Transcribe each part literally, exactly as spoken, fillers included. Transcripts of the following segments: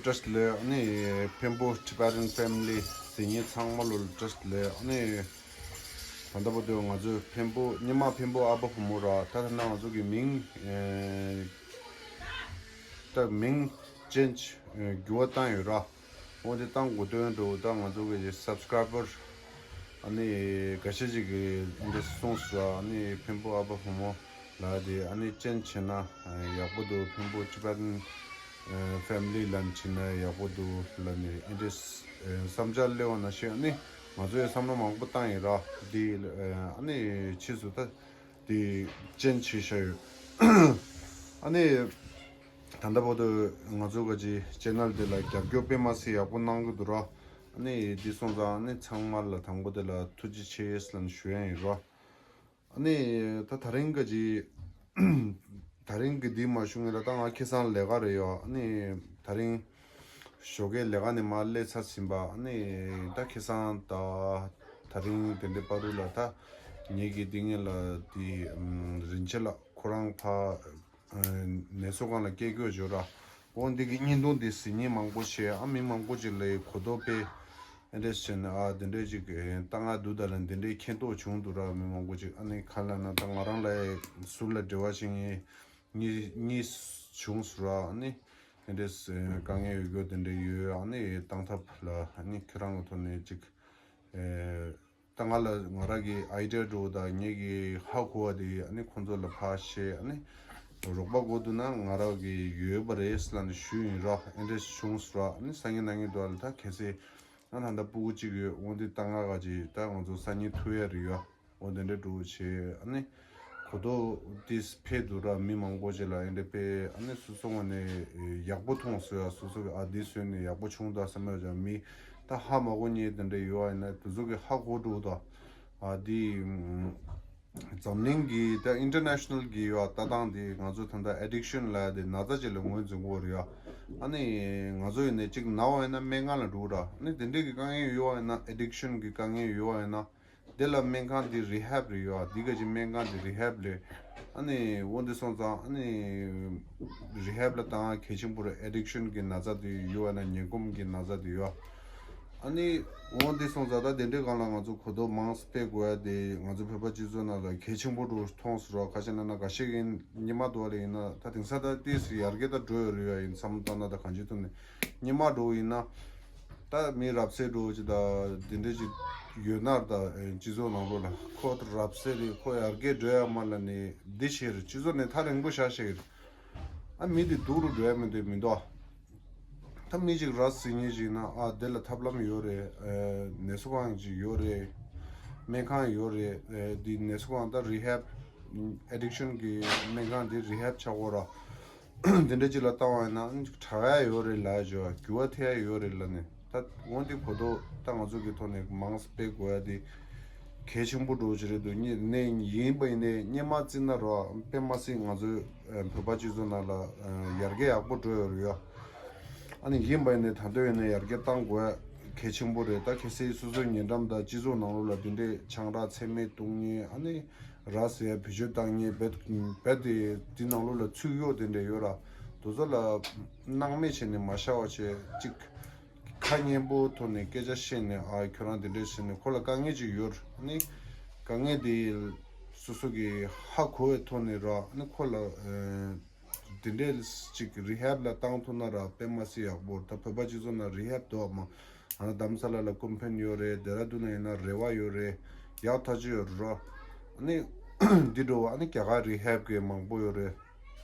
བཀྲ་ཤིས་བདེ་ལེགས། ཨ་ནི་འཕན་པོ་Tibetan Family་ཟེར་མཁན་ཚང་མ་ལོ་ལ་བཀྲ་ཤིས་བདེ་ལེགས། ཨ་ནི་ད་ལྟ་བར་དུ་ང་ཚོའི་འཕན་པོ་སྔོན་མ་འཕན་པོ་ཨ་ཕ་བུ་མོ་ར་ད་ད་ལྟ་ང་ཚོ་གི་མིང་ཨེ་ད་མིང་ཅེན་ཇི་འགྱུར་བ་བཏང་ཡོད་ར། འོ་དེ་བཏང་དགོས་དོན་དུ་ད་ང་ཚོ་གི་subscriber་ཨ་ནི་འགའ་ཤས་ཅིག་གིས་འདི་གསུངས་སོང་། ཨ་ནི་འཕན་པོ་ཨ་ཕ་བུ་མོ་ལ་དེ་ཨ་ནི་ཅེན་ཇི་བྱས་ན་ཡག་པོ་འདུག་འཕན་པོ་Tibetan་ཨ་Family་ལབ་བྱས་ན་ཡག་པོ་འདུག་ལབ་ནས་ཨེ་འདྲས་བསམ་འཆར་སླེབས་པ་ནང་བཞིན་ཨ་ནི་ང་ཚོས་བསམ་བློ་མང་པོ་བཏང་ཡིན་ར། དེ་ཨ་ནི་ཕྱིས་སུ་ད་དེ་ཅེན་ཇི་བྱས་ཡོད། ཨ་ནི་ད་ལྟ་བར་དུ་ང་ཚོ་ག་ཅི་channel་དེ་ལ་རྒྱབ་སྐྱོར་དཔེ་མ་སྲིད་ཡག་པོ་གནང་གི་འདུག་ར། ཨ་ནི་འདི་སོང་ཙང་ཨ་ནི་ཚང་མ་ལ་དང་པོ་དེ་ལ་ཐུགས་རྗེ་ཆེ་ལབ་ཞུ་ཡ་ཡིན་ར། ཨ་ནི་ད་ད་རིང་ག་ཅི་ད་རིང་གི་འདི་མ་ཞུ་ངེས་ལ་ད་ང་ཁ་སང་ལས་ཀ་རེད་ཡོད། ཨ་ནི་ད་རིང་ཞོགས་ཀའི་ལས་ཀ་ནས་མར་སླེབས་ཚར་ཟིན་པ། ཨ་ནི་ད་ཁ་སང་ད་ད་རིང་དེ་འདྲའི་བར་དུ་ལ་ད་ངེད་ཀྱི་འདི་ངེད་ལ་དེ་རིན་ཆེན་ལགས་ཁོ་རང་ཕ་ནད་གསོ་ཁང་ལ་སྐྱེལ་དགོས་བྱུང་ར། འོ་འདི་གི་བརྙན་ཐུང་འདི་གཟིགས་མཁན་མང་པོ་བྱས། ཨ་མི་མང་པོ་ཅིག་ལ་གོ་རྟོགས་སྤེལ་ཨེ་འདྲས་བྱས་ནས་ཨ་དེ་འདྲས་ཅིག་ལྟ་ང་འདུག་ད་ལ་འདི་འདྲས་མཁྱེན་རྟོགས་བྱུང་འདུག་ར། མི་མང་པོ་ཅིག་ཨ་ནི་ག་ལ་ན་ད་ང་རང་ལ་ཟུར་ལ་འབྲེལ་བ་བྱེད་མཁན་གཉིས་གཉིས་བྱུང་སོང་ར། ཨ་ནི་དེ་འདྲས་དཀའ་ངལ་ཡོད་རྒྱུ་དེ་འདྲས་ཡོད། ཨ་ནི་བཏང་ཐབས་ལ་ཨ་ནི་ཁྱེད་རང་གི་ཐོག་ནས་ཅིག་ཨེ། ད་ང་ལ་ང་རང་གི་idea་འདྲ་བོ་དང་ངེད་ཀྱི་ཧ་གོ་བ་དེ་ཨ་ནི་ཁོང་ཚོ་ལ་ཕར་བཤད། ཨ་ནི་རོགས་པ་དགོས་འདུག་ན་ང་རང་གི་ཡོད་པ་རེད་ལབ་ནས་ཞུས་ཡིན་ར། ཨེ་འདྲས་བྱུང་སོང་ར། ཨ་ནི་སང་ཉིན་གནངས་ཉིན་དུ་ལ་ད་གལ་སྲིད་ང་ད་ལྟ་སྤུ་གུ་གཅིག་ཡོད། འོ་འདི་ད་ང་ག་ཅི་ད་ང་ཚོ་སང་ཉིན་ཐུག་ཡ་རེད་ཡ། འོ་དེ་འདྲས་འདྲ་བོ་བྱས། ཨ་ནི་གོ་རྟོགས་དེ་འཕེལ་འདུག་ར། མི་མང་པོ་ཅིག་ལ་ཨེ་འདྲས་དཔེ་ཨ་ནི་སོ་སོ་ངོས་ནས་ཡག་པོ་མཐོང་སོང་ཡ། སོ་སོ་གི་ཨ་འདི་བཟོས་ནས་ཡག་པོ་བྱུང་ད་བསམ་ཡ་ཅང་མི་ད་ཧ་མ་གོ་མཁན་དེ་འདྲས་ཡོད་ཨ་ཡིན་ན་དེ་ཚོ་གི་ཧ་གོ་འགྲོ་ད། ཨ་འདི་འཛམ་གླིང་གི་ད་international་གི་ཡོད་ལྟ་སྟངས་དེ་ང་ཚོ་ད་ལྟ་addiction་ལབ་ཡ་དེ་ན་ཚ་ཅིག་ལ་ངོས་འཛིན་དགོས་རེད་ཡ། ཨ་ནི་ང་ཚོ་ཡིན་ནས་གཅིག་ན་བ་ཡིན་ན་སྨན་ཁང་ལ་འགྲོ་ར། ཨ་ནི་དེ་འདྲས་ཀྱི་དཀའ་ངལ་ཡོད་ཨ་ཡིན་ན་addiction་གི་དཀའ་ངལ་ཡོད་ཨ་ཡིན་ན། དེ་ལ་སྨན་ཁང་འདི་rehab་རེད་ཡོད། འདི་ག་ཅིག་སྨན་ཁང་འདི་rehab་རེད། ཨ་ནི་འོ་འདི་སོང་ཙང་ཨ་ནི་rehab་ལ་བཏང་གལ་ཆེན་པོ་རེད། addiction་གི་ན་ཚ་དེ་ཡོད་ན་ངན་གོམས་ཀྱི་ན་ཚ་དེ་ཡོད། ཨ་ནི་འོ་འདི་སོང་ཙང་ད་དེ་འདྲའི་སྒང་ལ་ང་ཚོ་གོ་རྟོགས་མང་སྤེལ་དགོས་ཡ་དེ་ང་ཚོ་བོད་པ་སྤྱི་ཚོགས་ནང་ལ་གལ་ཆེན་པོ་འདྲ་མཐོང་སོང་ར། ཁ་ཤས་ན་ན་འགའ་ཤས་ཀྱིས་ཉི་མ་དོ་ལ་ཡིན་ན་ད་དེང་སང་ད་ཏིས་ཡར་རྒྱས་ད་འགྲོ་ཡོད་རེད་ཡ། ཡིན་བསམ་བློ་བཏང་ན་ད་གང་ཅི་ཐུབ་ནས་ཉི་མ་འགྲོ་ཡིན་ན། ད་མི་རབ་གསལ་འགྲོ་ཅི་ད་འདི་འདྲ་ཅིག་ཡོད་ན་ད་སྤྱི་ཚོགས་ནང་ལོགས་ལ་ཁོ་རབ་གསལ་རེད། ཁོ་ཡར་རྒྱས་འགྲོ་ཡ་མ་ལ་ནི་འདི་ཤེས་རེད། སྤྱི་ཚོགས་ནས་ཐག་རིང་པོ་བཞག་ཤེས་རེད། ཨ་མི་འདི་སྡུག་རུ་འགྲོ་ཡ་མི་འདུག་མི་འདུག་ད་མི་ཅིག་ར་སི་ཉིས་ཅིག་ན་ཨ་དེ་ལ་ཐབས་ལམ་ཡོད་རེད། ནད་གསོ་ཁང་ཅིག་ཡོད་རེད། སྨན་ཁང་ཡོད་རེད། འདི་ནད་གསོ་ཁང་ད་rehab addiction་གི་སྨན་ཁང་འདི་rehab་ཆགས་གོ་ར། དེ་འདྲ་ཅིག་ལ་བཏང་བ་ཡིན་ན་དྲག་ཡ་ཡོད་རེད་ལབ་ཡ་ཅིག་ཡོད། འགྱུར་བ་ཐེབས་ཡ་ཡོད་རེད་ལབ་ནས་ད་འོན་ཏེ་གོ་རྟོགས་ད་ང་ཚོ་གི་ཐོག་ནས་མང་སྤེལ་དགོས་ཡ་དེ་གལ་ཆེན་པོ་འགྲོ་ཅིག་རེད་འདུག་ནི་ནས་ཡིན་པ་ཡིན་ནའི་སྔོན་མ་བརྩིས་ན་རོ་དཔེ་མ་སྲིད་ང་ཚོའི་བོད་པ་སྤྱི་ཚོགས་ནང་ལ་ཡར་རྒྱས་ཡག་པོ་འགྲོ་ཡོད་རེད་ཡ། ཨ་ནི་ཡིན་པ་ཡིན་ནའི་ད་འདོད་ཡིན་ནའི་ཡར་རྒྱས་གཏང་དགོས་ཡ་གལ་ཆེན་པོ་རེད། ད་གལ་སྲིད་སོ་སོའི་ཉེ་འགྲམ་དང་སྤྱི་ཚོགས་ནང་ལོགས་ལ་འདི་འདྲའི་ཆང་རག་ཚད་མེད་བཏུང་མཁན་ཨ་ནི། ར་ཟེར་བེད་སྤྱོད་བཏང་མཁན་བེད་བེད་དེ་དེ་ནང་ལོགས་ལ་ཚུད་ཡོད་དེ་འདྲ་ཡོད་ར། དེ་ཚོ་ལ་སྣང་མེད་བྱས་ནས་མ་བཞག་པ་བྱས་གཅིག་ཁ་སྙན་པོ་ཐོག་ནས་སྐད་ཆ་བཤད་ནས་ཨ་ཁྱོད་རང་དེ་འདྲས་བྱས་ནས་ཁོ་ལ་དཀའ་ངལ་ཅིག་ཡོད་ནི་དཀའ་ངལ་དེ་སོ་སོ་གི་ཧ་གོ་བའི་ཐོག་ནས་ར་ནི་ཁོ་ལ་དེ་འདྲས་ཅིག་rehab་ལ་བཏང་ཐུབ་ན་ར་དཔེ་མ་སྲིད་ཡག་པོ། ད་བོད་པ་སྤྱི་ཚོགས་ནང་rehab་འདུག་མ། ཨ་ནི་རྡ་རམ་ས་ལ་ལ་ཀུན་ཕན་ཡོད་རེད། ལྡེ་ར་ལྡུན་ན་ཡིན་ན་རེ་བ་ཡོད་རེད། ཡག་ཐག་ཆོད་ཡོད་རེད་རོ། ཨ་ནི་འདི་འགྲོ་བ་ཨ་ནི་རྒྱ་གར་rehab་གི་མང་པོ་ཡོད་རེད།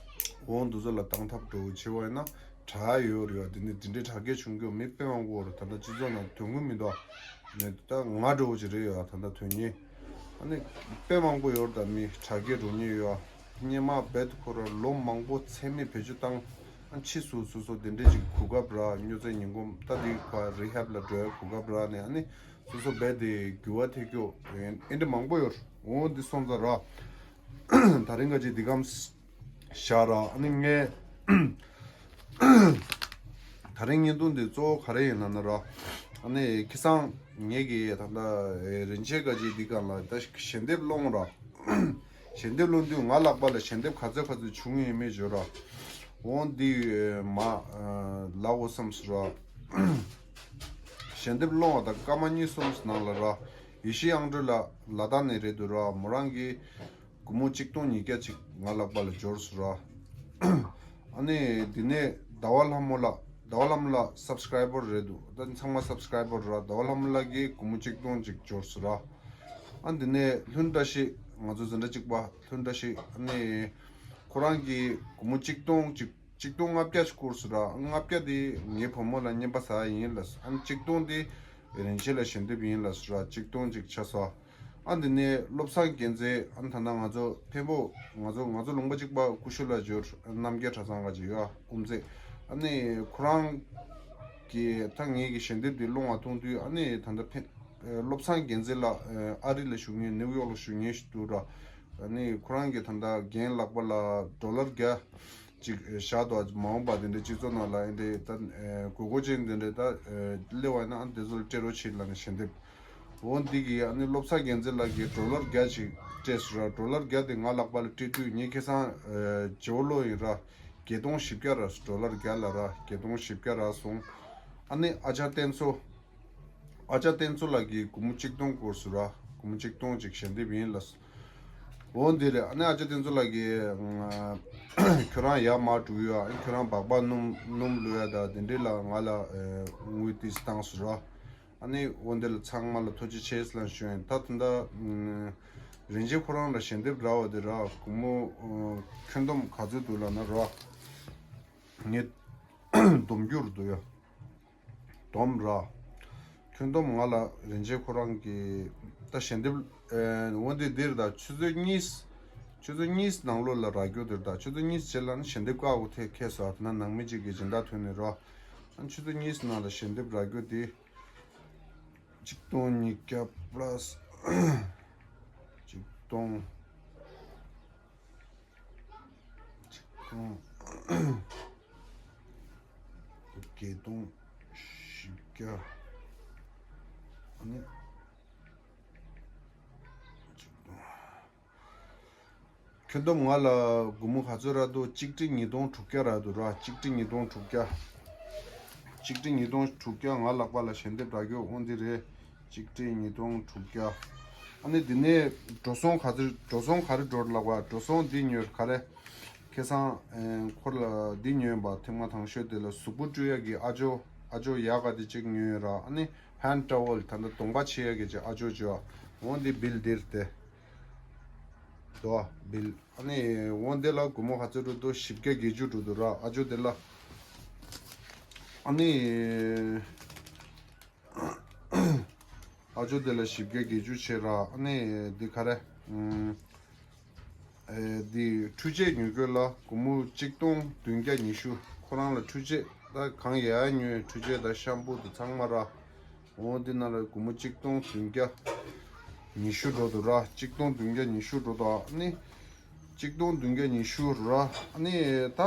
འོང་འདུག་ཚོ་ལ་བཏང་ཐབས་འགྲོ་བྱེད་བ་ཡིན་ན་དྲག་ཡོད་རེད་བ། འདི་ནི་འདི་འདྲའི་དྲག་སྐྱེད་བྱུང་རྒྱུ་མི་དཔེ་མང་པོ་རེད། ད་ལྟ་སྤྱི་ཚོགས་ནང་དོན་གུ་མི་འདུག་ནས་ད་ང་འགྲོ་བ་ཅིག་རེད་ཡོད། ད་ལྟ་དོན་གཉེར་ཨ་ནི་དཔེ་མང་པོ་ཡོད་རེད། ད་མི་དྲག་སྐྱེད་འགྲོ་ཉེན་ཡོད། སྔོན་མ་རྦད་ཁོ་ར་ལོ་མང་པོ་ཚད་མེད་བེད་སྤྱོད་བཏང་། ཨ་ཕྱིས་སུ་སོ་སོ་དེ་འདྲས་ཅིག་གོ་སྐབས་ར་སྨྱོ་རྫས་ངན་གོམས་ད་འདི་ཁ་rehab་ལ་འགྲོ་ཡ་གོ་སྐབས་ར་ནས་ཨ་ནི་སོ་སོ་རྦད་དེ་འགྱུར་བ་ཐེབས་རྒྱུ་ཨེ་འདྲ་མང་པོ་ཡོད། འོ་འདི་སོང་ཙང་ར་ད་རིང་ག་ཅིག་འདི་གམ་བཞག་ར། ཨ་ནི་ངས་ད་རིང་བརྙན་ཐུང་འདི་གཙོ་བོ་ག་རེ་ཡིན་ལབ་ན་ར། ཨ་ནི་ཁ་སང་ངེད་ཀྱིས་ད་ལྟ་རིན་ཆེན་ག་ཅིག་འདི་གམ་ལ་ད་ཞལ་འདེབས་སློང་ར། ཞལ་འདེབས་སློང་དུས་ང་ལག་པ་ལ་ཞལ་འདེབས་ག་ཚོད་ག་ཚོད་བྱུང་ཡོད་མེད་བརྗོད་ར། འོང་འདི་མ་ལའོ་བསམ་སུ་ར། ཞལ་འདེབས་སློང་བ་དང་སྐར་མ་གཉིས་གསུམ་ནང་ལ་ར། ཡེ་ཤེས་དབྱངས་སྒྲོལ་ལགས་ལ་དྭགས་ནས་རེད་འདུག་ར། མོ་རང་གིས་སྒོར་མོ་གཅིག་སྟོང་ཉིས་བརྒྱ་ཅིག་ང་ལག་པ་ལ་འབྱོར་སོང་ར། ཨ་ནི་འདི་ནས་ཟླ་བ་ལྷ་མོ་ལགས། ཟླ་བ་ལྷ་མོ་ལགས་སབ་སི་ཀ་རའི་བར་རེད་འདུག་ད་ཚང་མ་སབ་སི་ཀ་རའི་བར་ར། ཟླ་བ་ལྷ་མོ་ལགས་ཀྱིས་སྒོར་མོ་གཅིག་སྟོང་ཅིག་འབྱོར་སོང་ར། ཨ་འདི་ནས་ལྷུན་བཀྲ་ཤིས། ང་ཚོ་འཛིན་གྲྭ་གཅིག་པ་ལྷུན་བཀྲ་ཤིས། ཨ་ནི་ཁོ་རང་གིས་སྒོར་མོ་གཅིག་སྟོང་ཅིག་གཅིག་སྟོང་ལྔ་བརྒྱ་ཅིག་བསྐུར་སོང་ར། ལྔ་བརྒྱ་དེ་ངའི་བུ་མོ་ལ་རྔན་པ་ཟ་ཡ་ཡིན་ལབ་སོང་། ཨ་ནི་གཅིག་སྟོང་དེ་རིན་ཆེན་ལ་ཞལ་འདེབས་ཡིན་ལབ་སོང་ར། གཅིག་སྟོང་ཅིག་ཆགས་སོང་། ཨ་འདི་ནས་བློ་བཟང་རྒྱལ་མཚན། ཨ་ནི་ད་ལྟ་ང་ཚོ་འཕན་པོ། ང་ཚོ་ང་ཚོ་ལུང་པ་གཅིག་པ་ཀུ་ཤུ་ལ་འབྱོར། རྣམ་རྒྱལ་གྲྭ་ཚང་ག་ཅིག་ཡོད་ཨ་དབུ་མཛད། ཨ་ནི་ཁོ་རང་གིས་ད་ངེད་ཀྱི་ཞལ་འདེབས་འདི་སློང་བ་མཐོང་དུས། ཨ་ནི་ད་ལྟ་འཕན་བློ་བཟང་རྒྱལ་མཚན་ལགས་ཨ་རི་ལ་བཞུགས་མཁན། ནེའུ་ཡོག་ལ་བཞུགས་མཁན་ཞིག་འདུག་ར། ཨ་ནི་ཁོ་རང་གིས་ད་ལྟ་རྒན་ལག་པ་ལ་ཌོ་ལར་བརྒྱ་ཅིག་བཞག་འདུག་མ་འོངས་པ་དེ་འདྲའི་སྤྱི་ཚོགས་ནང་ལ་ཨེ་འདྲའི་ད་དགོས་མཁོ་ཅན་དེ་འདྲའི་ད་སླེབས་པ་ཡིན་ན། ཨ་དེ་ཚོ་ལ་སྤྲད་རོགས་བྱེད་ལབ་ནས་ཞལ་འདེབས། འོ་འདི་གིས་ཨ་ནི་བློ་བཟང་རྒྱལ་མཚན་ལགས་ཀྱིས་ཌོ་ལར་བརྒྱ་ཅིག་སྤྲད་སོང་ར། ཌོ་ལར་བརྒྱ་དེ་ང་ལག་པ་ལ་སྤྲད་དུས་ངས་ཁ་སང་ཇོ་ལོ་ཡིན་ར། བརྒྱད་སྟོང་བཞི་བརྒྱ་རག་སོང་། ཌོ་ལར་བརྒྱ་ལ་ར་བརྒྱད་སྟོང་བཞི་བརྒྱ་རག་སོང་། ཨ་ནི་ཨ་ཅག་བསྟན་འཚོ། ཨ་ཅག་བསྟན་འཚོ་ལགས་ཀྱིས་སྒོར་མོ་གཅིག་སྟོང་བསྐུར་སོང་ར། སྒོར་མོ་གཅིག་སྟོང་ཅིག་ཞལ་འདེབས་ཡིན་ལབ་སོང་། འོ་འདི་རེད། ཨ་ནི་ཨ་ཅག་བསྟན་འཚོ་ལགས་ཀྱིས་ཁྱོད་རང་ཡར་མར་འགྲོ་ཡ། ཨ་ནི་ཁྱོད་རང་སྦག་སྦག་སྣུམ་སྣུམ་བླུག་ཡ་དང་དེ་འདྲའི་ལ་ང་ལ་དངུལ་ཏོག་ཙམ་བཏང་སོང་ར། ཨ་ནི་འོ་འདི་ལ་ཚང་མ་ལ་ཐུགས་རྗེ་ཆེ་ལབ་ཞུ་ཡིན། ད་ད་ལྟ་རིན་ཆེན་ཁོ་རང་ལ་ཞལ་འདེབས་རག་པ་དེ་ར། སྒོར་མོ་ཁྱོན་བསྡོམས་ག་ཚོད་འདུག་ལབ་ན་ར། ངས་བསྡོམས་རྒྱུར་འདུག་ཡ། བསྡོམས་ར། ཁྱོན་བསྡོམས་ང་ལ་རིན་ཆེན་ཁོ་རང་གིས་ད་ཞལ་འདེབས་ཨེ་འོ་འདི་འདིར་ད་ཆུ་ཚོད་གཉིས། ཆུ་ཚོད་གཉིས་ནང་ལོགས་ལ་རག་རྒྱུ་འདིར་ད་ཆུ་ཚོད་གཉིས་རྗེས་ལ་ནི་ཞལ་འདེབས་བཀག་འགོག་ཐེབས་ཁེལ་སོང་། ད་ནང་མི་གཅིག་གིས་སྦྱིན་བདག་ཐོན་ནས་ར། ཨ་ཆུ་ཚོད་གཉིས་ནང་ལ་ཞལ་འདེབས་རག་རྒྱུ་དེ་གཅིག་སྟོང་ཉིས་བརྒྱ་པ་ལ་སི་གཅིག་སྟོང་། ཆིག་སྟོང་། བརྒྱད་སྟོང་། བཞི་བརྒྱ། ཨ་ནི། ཆིག་སྟོང་། ཁྱོན་བསྡོམས་ང་ལ་སྒོར་མོ་ག་ཚོད་རག་འདུག་གཅིག་ཁྲི་ཉིས་སྟོང་དྲུག་བརྒྱ་རག་འདུག་ར། གཅིག་ཁྲི་ཉིས་སྟོང་དྲུག་བརྒྱ། གཅིག་ཁྲི་ཉིས་སྟོང་དྲུག་བརྒྱ་ང་ལག་པ་ལ་ཞལ་འདེབས་རག་རྒྱུ་འོ་འདི་རེད། གཅིག་ཁྲི་ཉིས་སྟོང་དྲུག་བརྒྱ། ཨ་ནི་འདི་ནས་འགྲོ་སོང་ག་ཚོད། འགྲོ་སོང་ག་རེ་འགྲོ་ལབ་པ། འགྲོ་སོང་འདི་ཉོས་ག་རེ། ཁ་སང་ཨེ་ཁོ་ལ་འདི་ཉོས་པ། ཐེངས་མ་དང་ཤོས་དེ་ལ་གཟུགས་པོ་བཀྲུ་ཡག་གི་ཨ་ཇོ། ཨ་ཇོ་ཡག་ག་དེ་གཅིག་ཉོས་ཡོད་ར། ཨ་ནི་ཧན་ཊ་ཝལ། ད་ལྟ་གདོང་པ་ཕྱེ་ཡག་གི་ཅིག་ཨ་ཇོ་ཅོ། འོ་འདི་བིལ་འདིར་དེ། དོ་བིལ། ཨ་ནི་འོ་འདི་ལ་སྒོར་མོ་ག་ཚོད་འགྲོ་འདུག་བཞི་བརྒྱ་བརྒྱད་ཅུ་འགྲོ་འདུག་ར། ཨ་ཇོ་དེ་ལ། ཨ་ནི། ཨ་ཇོ་དེ་ལ་བཞི་བརྒྱ་བརྒྱད་ཅུ་བྱས་ར། ཨ་ནི་འདི་ག་རེ། ཨུམ། ཨེ་འདི་འཕྲུལ་ཆས་ཉོ་རྒྱུ་ལ་སྒོར་མོ་གཅིག་སྟོང་བདུན་བརྒྱ་ཉི་ཤུ། ཁོ་རང་ལ་འཕྲུལ་ཆས་ད་གང་ཡག་ཡག་ཉོས། འཕྲུལ་ཆས་དང་ཤམ་པུ་དང་ཚང་མ་ར། འོ་འདི་ནང་ལ་སྒོར་མོ་གཅིག་སྟོང་བདུན་བརྒྱ་ཉི་ཤུ་འགྲོ་འདུག་ར། གཅིག་སྟོང་བདུན་བརྒྱ་ཉི་ཤུ་འགྲོ་འདུག་ཨ་ནི་གཅིག་སྟོང་བདུན་བརྒྱ་ཉི་ཤུ་ར། ཨ་ནི་ད་ད་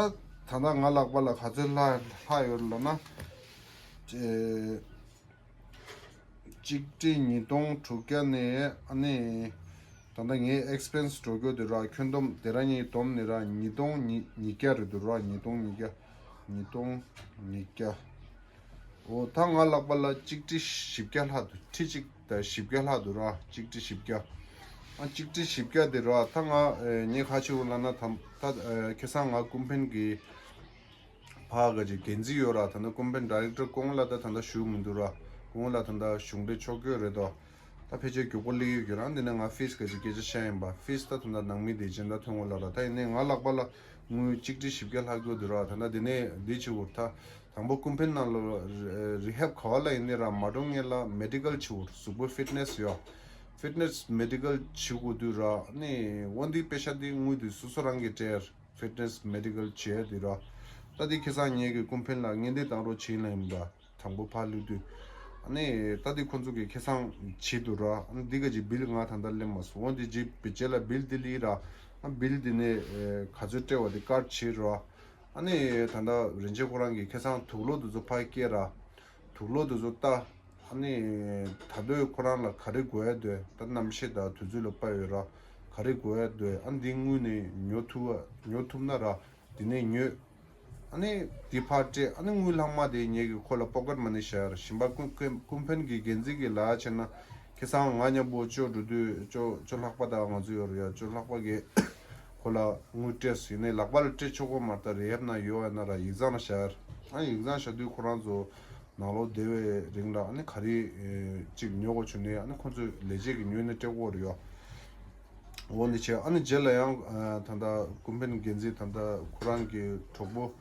ལྟ་ང་ལག་པ་ལ་ག་ཚོད་ལྷག་ལྷག་ཡོད་ལབ་ན། ཨེ། གཅིག་ཁྲི་ཉིས་སྟོང་དྲུག་བརྒྱ་ནས་ཨ་ནི། ད་ལྟ་ངའི་ཨེག་སི་པེན་སི་འགྲོ་རྒྱུ་དེ་ར། ཁྱོན་བསྡོམས་དེ་ར་གཉིས་བསྡོམས་ནས་ར་ཉིས་སྟོང་ཉིས་ཉིས་བརྒྱ་རེད་འདུག་ར། ཉིས་སྟོང་ཉིས་བརྒྱ། ཉིས་སྟོང་ཉིས་བརྒྱ། འོ་ད་ང་ལག་པ་ལ་གཅིག་ཁྲི་བཞི་བརྒྱ་ལྷག་འདུག་ཁྲི་གཅིག་དང་བཞི་བརྒྱ་ལྷག་འདུག་ར། གཅིག་ཁྲི་བཞི་བརྒྱ། ཨ་གཅིག་ཁྲི་བཞི་བརྒྱ་དེ་ར། ད་ང་ངས་ག་བྱེད་དགོས་ལབ་ན། ད་ད་ཁ་སང་ང་ཀུན་ཕན་གྱི་ཕ་ག་ཅིག་འགན་འཛིན་ཡོད་ར། ད་ལྟ་ཀུན་ཕན་ཌའི་རེག་ཊར་ཁོང་ལ་ད་ད་ལྟ་བཞུགས་མི་འདུག་ར། ཁོང་ལ་ད་ལྟ་གཞུང་འབྲེལ་ཕྱོགས་བསྐྱོད་རེད་དོ། ད་ཕལ་ཆེར་མགྱོགས་པོ་སླེབས་ཡོད་ཀྱི་ར། འདི་ནས་ང་ཕིས་ག་ཅིག་སྐད་ཆ་བཤད་ཡིན་པ། ཕིས་ད་ད་ལྟ་ནང་མི་དེ་སྦྱིན་བདག་ཐོན་གོ་ལ་ར། ད་ཡིན་ནའི་ང་ལག་པ་ལ་དངུལ་གཅིག་ཁྲི་བཞི་བརྒྱ་ལྷག་ཡོད་འདུག་ར། ད་ལྟ་འདི་ནས་འདི་བྱེད་དགོས། ད་དང་པོ་ཀུན་ཕན་ནང་ལ་རི་ཧེབ་ག་བ་ལ་ཡིན་ནའི་ར་མ་འགྲོ་སྔོན་ལ་མེ་ཌི་ཀལ་བྱེད་དགོས། གཟུགས་པོ་ཕིཊ་ནེ་སི་ཡོད། ཕིཊ་ནེ་སི་མེ་ཌི་ཀལ་བྱེད་དགོས་དུས་ར། ནི་འོ་འདི་པེ་ཤ་འདི་དངུལ་འདི་སོ་སོ་རང་གིས་སྤྲད། ཕིཊ་ནེ་སི་མེ་ཌི་ཀལ་བྱས་དེ་ར། ད་དེ་ཁ་སང་ངེད་ཀྱི་ཀུན་ཕན་ལ་སྔོན་འདེད་བཏང་རོགས་བྱེད་ལབ་ཡིན་པ། དང་པོ་ཕར་བླུགས་དུས། ཨ་ནི་ད་དེ་ཁོ་ཚོ་གིས་ཁ་སང་བྱེད་འདུག་ར། ཨ་ནི་འདི་ག་ཅིག་བིལ་ང་ད་ལྟ་སླེབས་མ་སོང་། འོ་འདི་ཅིག་བི་རྗེས་ལ་བིལ་འདི་སླེབས་ར། ཨ་བིལ་འདི་ནས་ག་ཚོད་སྤྲད་པ་དེ་ཀར་བྱེད་ར། ཨ་ནི་ད་ལྟ་རིན་ཆེན་ཁོ་རང་གིས་ཁ་སང་དུག་ལོག་འདི་ཚོ་ཕར་སྐྱེལ་ར། དུག་ལོག་དེ་ཚོ་ལྟ། ཨ་ནི་ད་དུང་ཁོ་རང་ལ་ག་རེ་དགོས་ཡ་འདུག་ད་གནམ་གཤིས་དང་དུས་ཚོད་ལ་དཔག་ཡོད་ར། ག་རེ་དགོས་ཡ་འདུག་ཨ་འདི་དངུལ་ནས་ཉོ་ཐུབ་པ་ཉོ་ཐུབ་ན་ར། འདི་ནས་ཉོས། ཨ་ནི་དེ་ཕར་སྤྲད། ཨ་ནི་དངུལ་ལྷག་མ་དེ་ངེད་ཀྱི་ཁོ་ལ་པོ་ཀེཊ་མ་ནི་བཞག་ཡོད་རེད། གཞན་པ་ཀུན་ཀུན་ཀུན་ཕན་གྱི་འགན་འཛིན་གྱི་ལག་བྱས་ན། ཁ་སང་ང་མཉམ་པོ་ཅོ་འགྲོ་དུས་ཅོ་ཅོ་ལྷག་པ་དང་ང་ཚོ་ཡོད་རེད་ཡ། ཅོ་ལྷག་པ་གིས་ཁོ་ལ་དངུལ་སྤྲད་ཟིན་ནས་ལག་པ་ལ་སྤྲད་ཆོག་གོ་མ་རེད། ད་རེ་ཡབ་ན་ཡོད་ཡ་ན་ར་ཡིག་ཚང་ལ་བཞག་ཡོད་རེད། ཨ་ནི་ཡིག་ཚང་བཞག་དུས་ཁོ་རང་ཚོ་ནང་ལོགས་བསྡད་པའི་རིང་ལ་ཨ་ནི་ག་རེ་ཅིག་ཉོ་དགོས་བྱུང་ནས་ཨ་ནི་ཁོ་ཚོས་ལས་བྱེད་ཀྱི་ཉོས་ནས་སྤྲད་དགོས་རེད་ཡ། འོ་འདི་བྱས། ཨ་ནི་རྗེས་ལ་ཡང་ཨ་ད་ལྟ་ཀུན་ཕན་འགན་འཛིན་ད་ལྟ་ཁོ་རང་གི་གྲོགས་པོ་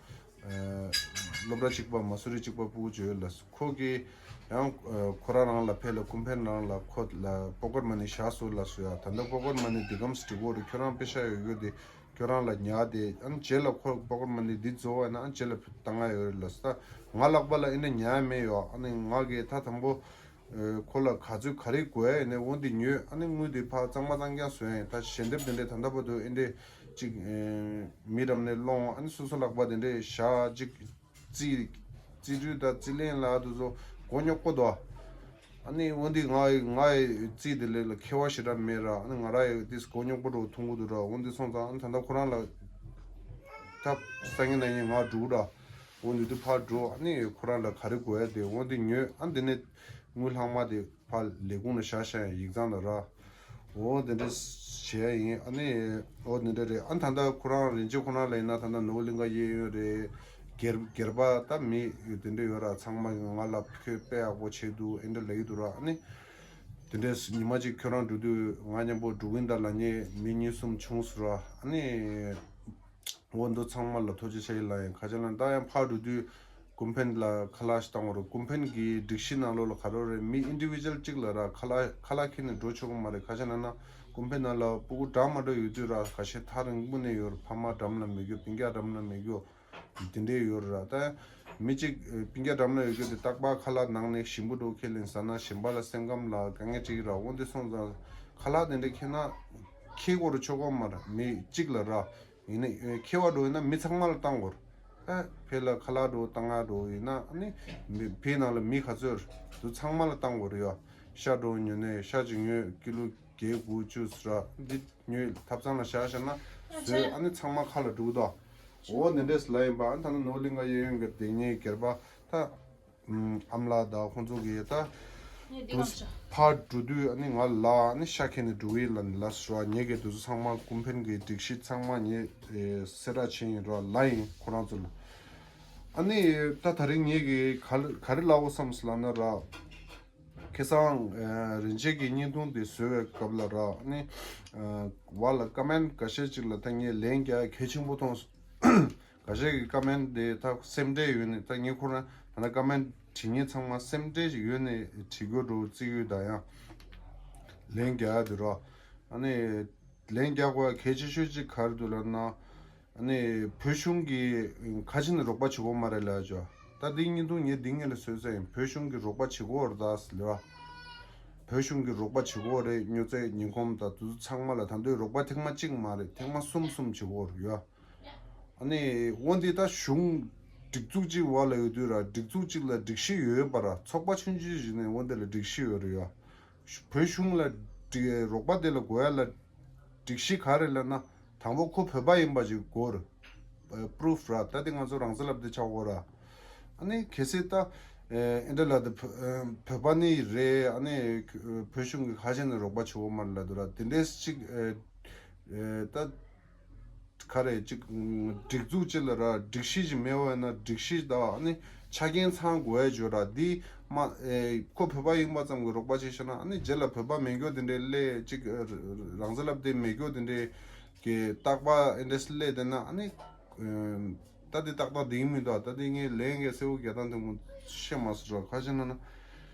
ཨ་སློབ་གྲྭ་གཅིག་པ་མ་སུ་རི་གཅིག་པ་ཕྲུ་གུ་ཅིག་ཡོད་ལ། ཁོ་གིས་ཡང་ཨ་ཁོ་རང་རང་ལ་ཕེབས་ལ་ཀུན་ཕན་རང་ལ་ཁོ་ལ་པོ་ཀེཊ་མ་ནི་བཞག་སོང་ལ་སོ་ཡ། ད་ལྟ་པོ་ཀེཊ་མ་ནི་འདི་གམ་སི་འགྲིག་གོ་རེད། ཁྱོད་རང་པེ་ཤ་ཡོད་ཡོད་དེ་ཁྱོད་རང་ལ་ཉར་དེ། ཨ་ནི་རྗེས་ལ་ཁོ་པོ་ཀེཊ་མ་ནི་འདི་རྫོགས་པ་ན་ཨ་ནི་རྗེས་ལ་བཏང་ང་ཡོད་རེད་ལ་ས། ང་ལག་པ་ལ་ཨེ་འདྲ་ཉར་མེད་ཡོད། ཨ་ནི་ང་གིས་ད་དང་པོ། ཨེ་ཁོ་ལ་ག་ཚོད་ག་རེ་དགོས་ཡ་ཡིན་ནའི་འོ་འདི་ཉོས། ཨ་ནི་དངུལ་འདི་ཕར་གཙང་མ་གཙང་རྐྱང་བཟོས་ཡིན། ད་ཞལ་འདེབས་དེ་འདྲས་ད་ལྟ་བར་དུ་ཨེ་འདྲས་ཅིག་ཨེ་མི་རབས་ནས་སློང་། ཨ་ནི་སོ་སོ་ལག་པ་དེ་འདྲས་བཞག་ཅིག་རྩིས་རྩིས་སྤྲོད་དང་རྩིས་ལེན་ལ་དུ་ཚོ་མགོ་རྙོག་པོ་འདུག་ཨ་ནི་འོ་འདི་ང་ང་རྩིས་དེ་ལས་ལ་མཁས་པ་ཞེ་དྲག་མེད་ར། ཨ་ནི་ང་ར་ཡི་དེ་མགོ་རྙོག་པོ་འགྲོ་ཐུང་པོ་འདུག་ར། འོ་འདི་སོང་ཙང་ཨ་ནི་ད་ལྟ་ཁོ་རང་ལ་ད་སང་ཉིན་གནངས་ཉིན་ང་འགྲོ་ར། འོ་འདི་དུ་ཕར་འགྲོ། ཨ་ནི་ཁོ་རང་ལ་ག་རེ་དགོས་ཡ་དེ་འོ་འདི་ཉོས། ཨ་འདི་ནས་དངུལ་ལྷག་མ་དེ་ཕར་ལས་ཁུངས་ལ་བཞག་བཞག་ཡིག་ཚང་ལ་ར། འོ་དེ་འདྲ་བྱས་ཡིན། ཨ་ནི་འོ་དེ་འདྲ་རེད། ཨ་ད་ལྟ་ཁོ་རང་རིན་ཆེན་ཁོ་རང་ལ་ཡིན་ན་ད་ལྟ་ནོར་བུ་གླིང་ག་གཡས་གཡོན་རེད། སྒེར་སྒེར་པ་ད་མི་དེ་འདྲ་ཡོད་ར། ཚང་མ་ང་ལ་ཁྱོད་དཔེ་ཡག་པོ་བྱས་འདུག་ཨེ་འདྲ་ལབ་ཀྱི་འདུག་ར། ཨ་ནི་དེ་འདྲས་ཉི་མ་གཅིག་ཁྱོད་རང་འགྲོ་དུས་ང་མཉམ་པོ་འགྲོ་གིན་ད་ལ་ཉེ་མི་གཉིས་གསུམ་བྱུང་སོང་ར། ཨ་ནི། འོ་འདི་ཚང་མ་ལ་ཐུགས་རྗེ་ཆེ་ལ་ཡིན། ཁ་ཆེ་ལ་ད་ཡང་ཕར་འགྲོ་དུས་ཀུན་ཕན་ལ་ཁ་ལག་ཞིག་བཏང་བ་རེད། ཀུན་ཕན་གྱི་སྒྲིག་གཞི་ནང་ལོགས་ལ་ག་རེ་རེད། མི་ཨིན་ཌི་བི་ཇུ་ཨལ་གཅིག་ལ་ར་ཁ་ལག་ཁ་ལག་ཁྱེར་ནས་འགྲོ་ཆོག་གི་མ་རེད། ཁ་ཆེ་ན་ན་ཀུན་ཕན་ནང་ལ་སྤུ་གུ་འདྲ་མ་འདྲ་ཡོད་དུས་ར་ཁ་ཤས་ཐག་རིང་པོ་ནས་ཡོད་རེད། ཕ་མ་འགྲམ་ལ་མེད་རྒྱུ། སྤུན་ཀྱག་འགྲམ་ལ་མེད་རྒྱུ། དེ་འདྲས་ཡོད་རེད་ར། ད་མི་གཅིག་སྤུན་ཀྱག་འགྲམ་ལ་ཡོད་རྒྱུ་དེ་རྟག་པར་ཁ་ལག་ནང་ནས་ཞིམ་པོ་འགྲོ་ཁས་ལེན་ཟ་ན་གཞན་པ་ལ་སེམས་ཁམས་ལ་དཀའ་ངལ་འཕྲད་ཀྱི་ར། འོ་འདི་སོང་ཙང་ཁ་ལག་དེ་འདྲས་ཁྱེར་ན་ཁྱེར་དགོས་རུ་ཆོག་གོ་མ་རེད། མི་གཅིག་ལ་ར། ཡིན་ན་ཨེ་ཁྱེར་བ་འགྲོ་ཡིན་ན་མི་ཚང་མ་ལ་བཏང་དགོས་རེད། ཨ་ཕེ་ལ་ཁ་ལག་འགྲོ་བཏང་ང་འགྲོ་ཡིན་ན་ཨ་ནི་མི་ཕེ་ནང་ལ་མི་ག་ཚོད་རེད་དུ་ཚང་མ་ལ་བཏང་དགོས་རེད་ཡ། ཤ་འགྲོ་ཉོ་ནས་ཤ་ཅིག་ཉོས་ཀི་ལོ་བརྒྱད་དགུ་བཅུ་ཟེར་ར། འདི་ཉོས་ཐབ་ཚང་ལ་བཞག་བཞག་ན་བཟོས། ཨ་ནི་ཚང་མ་ཁ་ལ་འགྲོ་གི་འདུག་འོ་འདི་འདྲས་ལ་ཡིན་པ། ཨ་ནི་ད་ནི་ནོར་གླིང་ག་གཡས་གཡོན་གྱི་དེ་ཉིད་སྒེར་པ་ད། ཨམ་ལགས་དང་ཁོང་ཚོ་གིས་ད་ངས་འདི་དུས་ག་ཚོད་ཕར་འགྲོ་དུས་ཨ་ནི་ང་ལ་ཨ་ནི་ཤ་ཁྱེར་ནས་འགྲོ་གི་ལ་ལ་ཟེར་བ། ངེད་ཀྱི་དུས་ཚོད་ཚང་མ་ཀུན་ཕན་གྱི་སྒྲིག་གཞི་ཚང་མ་ངས་ཨེ་གསལ་བསྒྲགས་བྱས་ཡིན་ར། ལ་ཡིན་ཁོ་རང་ཚོ་ལ། ཨ་ནི་ད་ད་རིང་ངེད་ཀྱིས་ག་རེ་ག་རེ་ལབ་དགོས་བསམ་སོང་ལབ་ན་ར། ཁ་སང་ཨེ་རིན་ཆེན་གྱི་བརྙན་ཐུང་དེ་བཟོས་པའི་སྐབས་ལ་ར། ཨ་ནི་ཨེ་བ་ལ་ཀ་མེན་ཊི་འགའ་ཤས་ཅིག་ལ་ད་ངས་ལན་རྒྱག་གལ་ཆེན་པོ་མཐོང་སོང་། འགའ་ཤས་ཀྱི་ཀ་མེན་ཊི་དེ་ད་སེམས་ཁྲལ་ཡོད་ནས། ད་ངས་ཁོ་རང་ད་ལྟ་ཀ་མེན་ཊི་བྲིས་མཁན་ཚང་མ་སེམས་ཁྲལ་ཞིག་ཡོད་ནས་བྲིས་དགོས་འགྲོ་བརྩི་ཡོད། ད་ཡང་ལན་རྒྱག་ཡ་དེ་རོ། ཨ་ནི་ལན་རྒྱག་དགོས་ཡ་གལ་ཆེ་ཤོས་ཅིག་ག་རེ་འདུག་ལབ་ན། ཨ་ནི་བོད་གཞུང་གིས་ཁ་ཆེ་ནས་རོགས་པ་བྱེད་དགོས་མ་རེད་ལབ་ཅོ། ད་འདི་བརྙན་ཐུང་ངས་འདི་སྔོན་ལ་བཟོས་ཚར་ཡིན། བོད་གཞུང་གིས་རོགས་པ་བྱེད་དགོས་རེད་ད་ཟེར་ལབ་པ། བོད་གཞུང་གིས་རོགས་པ་བྱེད་དགོས་རེད། སྨྱོ་རྫས་ཉེན་ཁོམ་དང་དུ་ཚང་མ་ལ། ད་དུང་རོགས་པ་ཐེངས་མ་གཅིག་མ་རེད། ཐེངས་མ་གསུམ་གསུམ་བྱེད་དགོས་རེད་ཡ། ཨ་ནི་འོ་འདི་ད་གཞུང་སྒྲིག་འཛུགས་གཅིག་བར་ལ་ཡོད་དུས་ར། སྒྲིག་འཛུགས་གཅིག་ལ་སྒྲིག་གཞི་ཡོད་པ་ར། ཚོགས་པ་ཆུང་ཆུང་ཞིག་ནས་འོ་འདི་ལ་སྒྲིག་གཞི་ཡོད་རེད་ཡ། བོད་གཞུང་ལ་སྒྲིག་རོགས་པ་དེ་ལ་དགོས་ཡ་ལ་སྒྲིག་གཞི་ག་རེ་ལབ་ན། དང་པོ་ཁོ་བོད་པ་ཡིན་པ་ཅིག་དགོས་རེད། པུ་རུབ་ར། ད་དེ་ང་ཚོ་རང་བཙན་ལབ་དེ་ཆགས་དགོས་ར། ཨ་ནི་གལ་སྲིད་ད་ཨེ་འདྲ་ལ་དེ་བོད་པ་ནི་རེད། ཨ་ནི་བོད་གཞུང་གི་ཁ་ཆེ་ནས་རོགས་པ་བྱེད་དགོས་མ་རེད་ལབ་འདུག་ར། དེ་འདྲས་ཅིག་ཨེ་ཨེ་ད། ག་རེ་ཅིག་སྒྲིག་འཛུགས་ཅིག་ལ་ར་སྒྲིག་གཞི་ཅིག་མེད་པ་ཡིན་ན། སྒྲིག་གཞི་དང་ཨ་ནི་ཆ་རྐྱེན་ཚང་དགོས་ཡ་ཅིག་ཡོད་ར། འདི་མ་ཨེ་ཁོ་བོད་པ་ཡིན་པ་ཙམ་གྱིས་རོགས་པ་བྱས་ཤེ་ན། ཨ་ནི་རྗེས་ལ་བོད་པ་མེད་རྒྱུ་དེ་འདྲའི་སླད་ཅིག་རང་བཙན་ལབ་དེ་མེད་རྒྱུ་དེ་འདྲའི་གི་རྟག་པར་ཨེ་འདྲས་སླད་དེ་ན། ཨ་ནི་ཨེ་ད་དེ་ཏག་ཏག་དེ་ཡིན་མི་འདུག་ད་དེ་ངས་ལན་གྱི་གསལ་པོ་རྒྱག་སྟངས་དེ་མོ་ཤེས་མ་སོང་ར། ཁ་ཤས་ན་ན།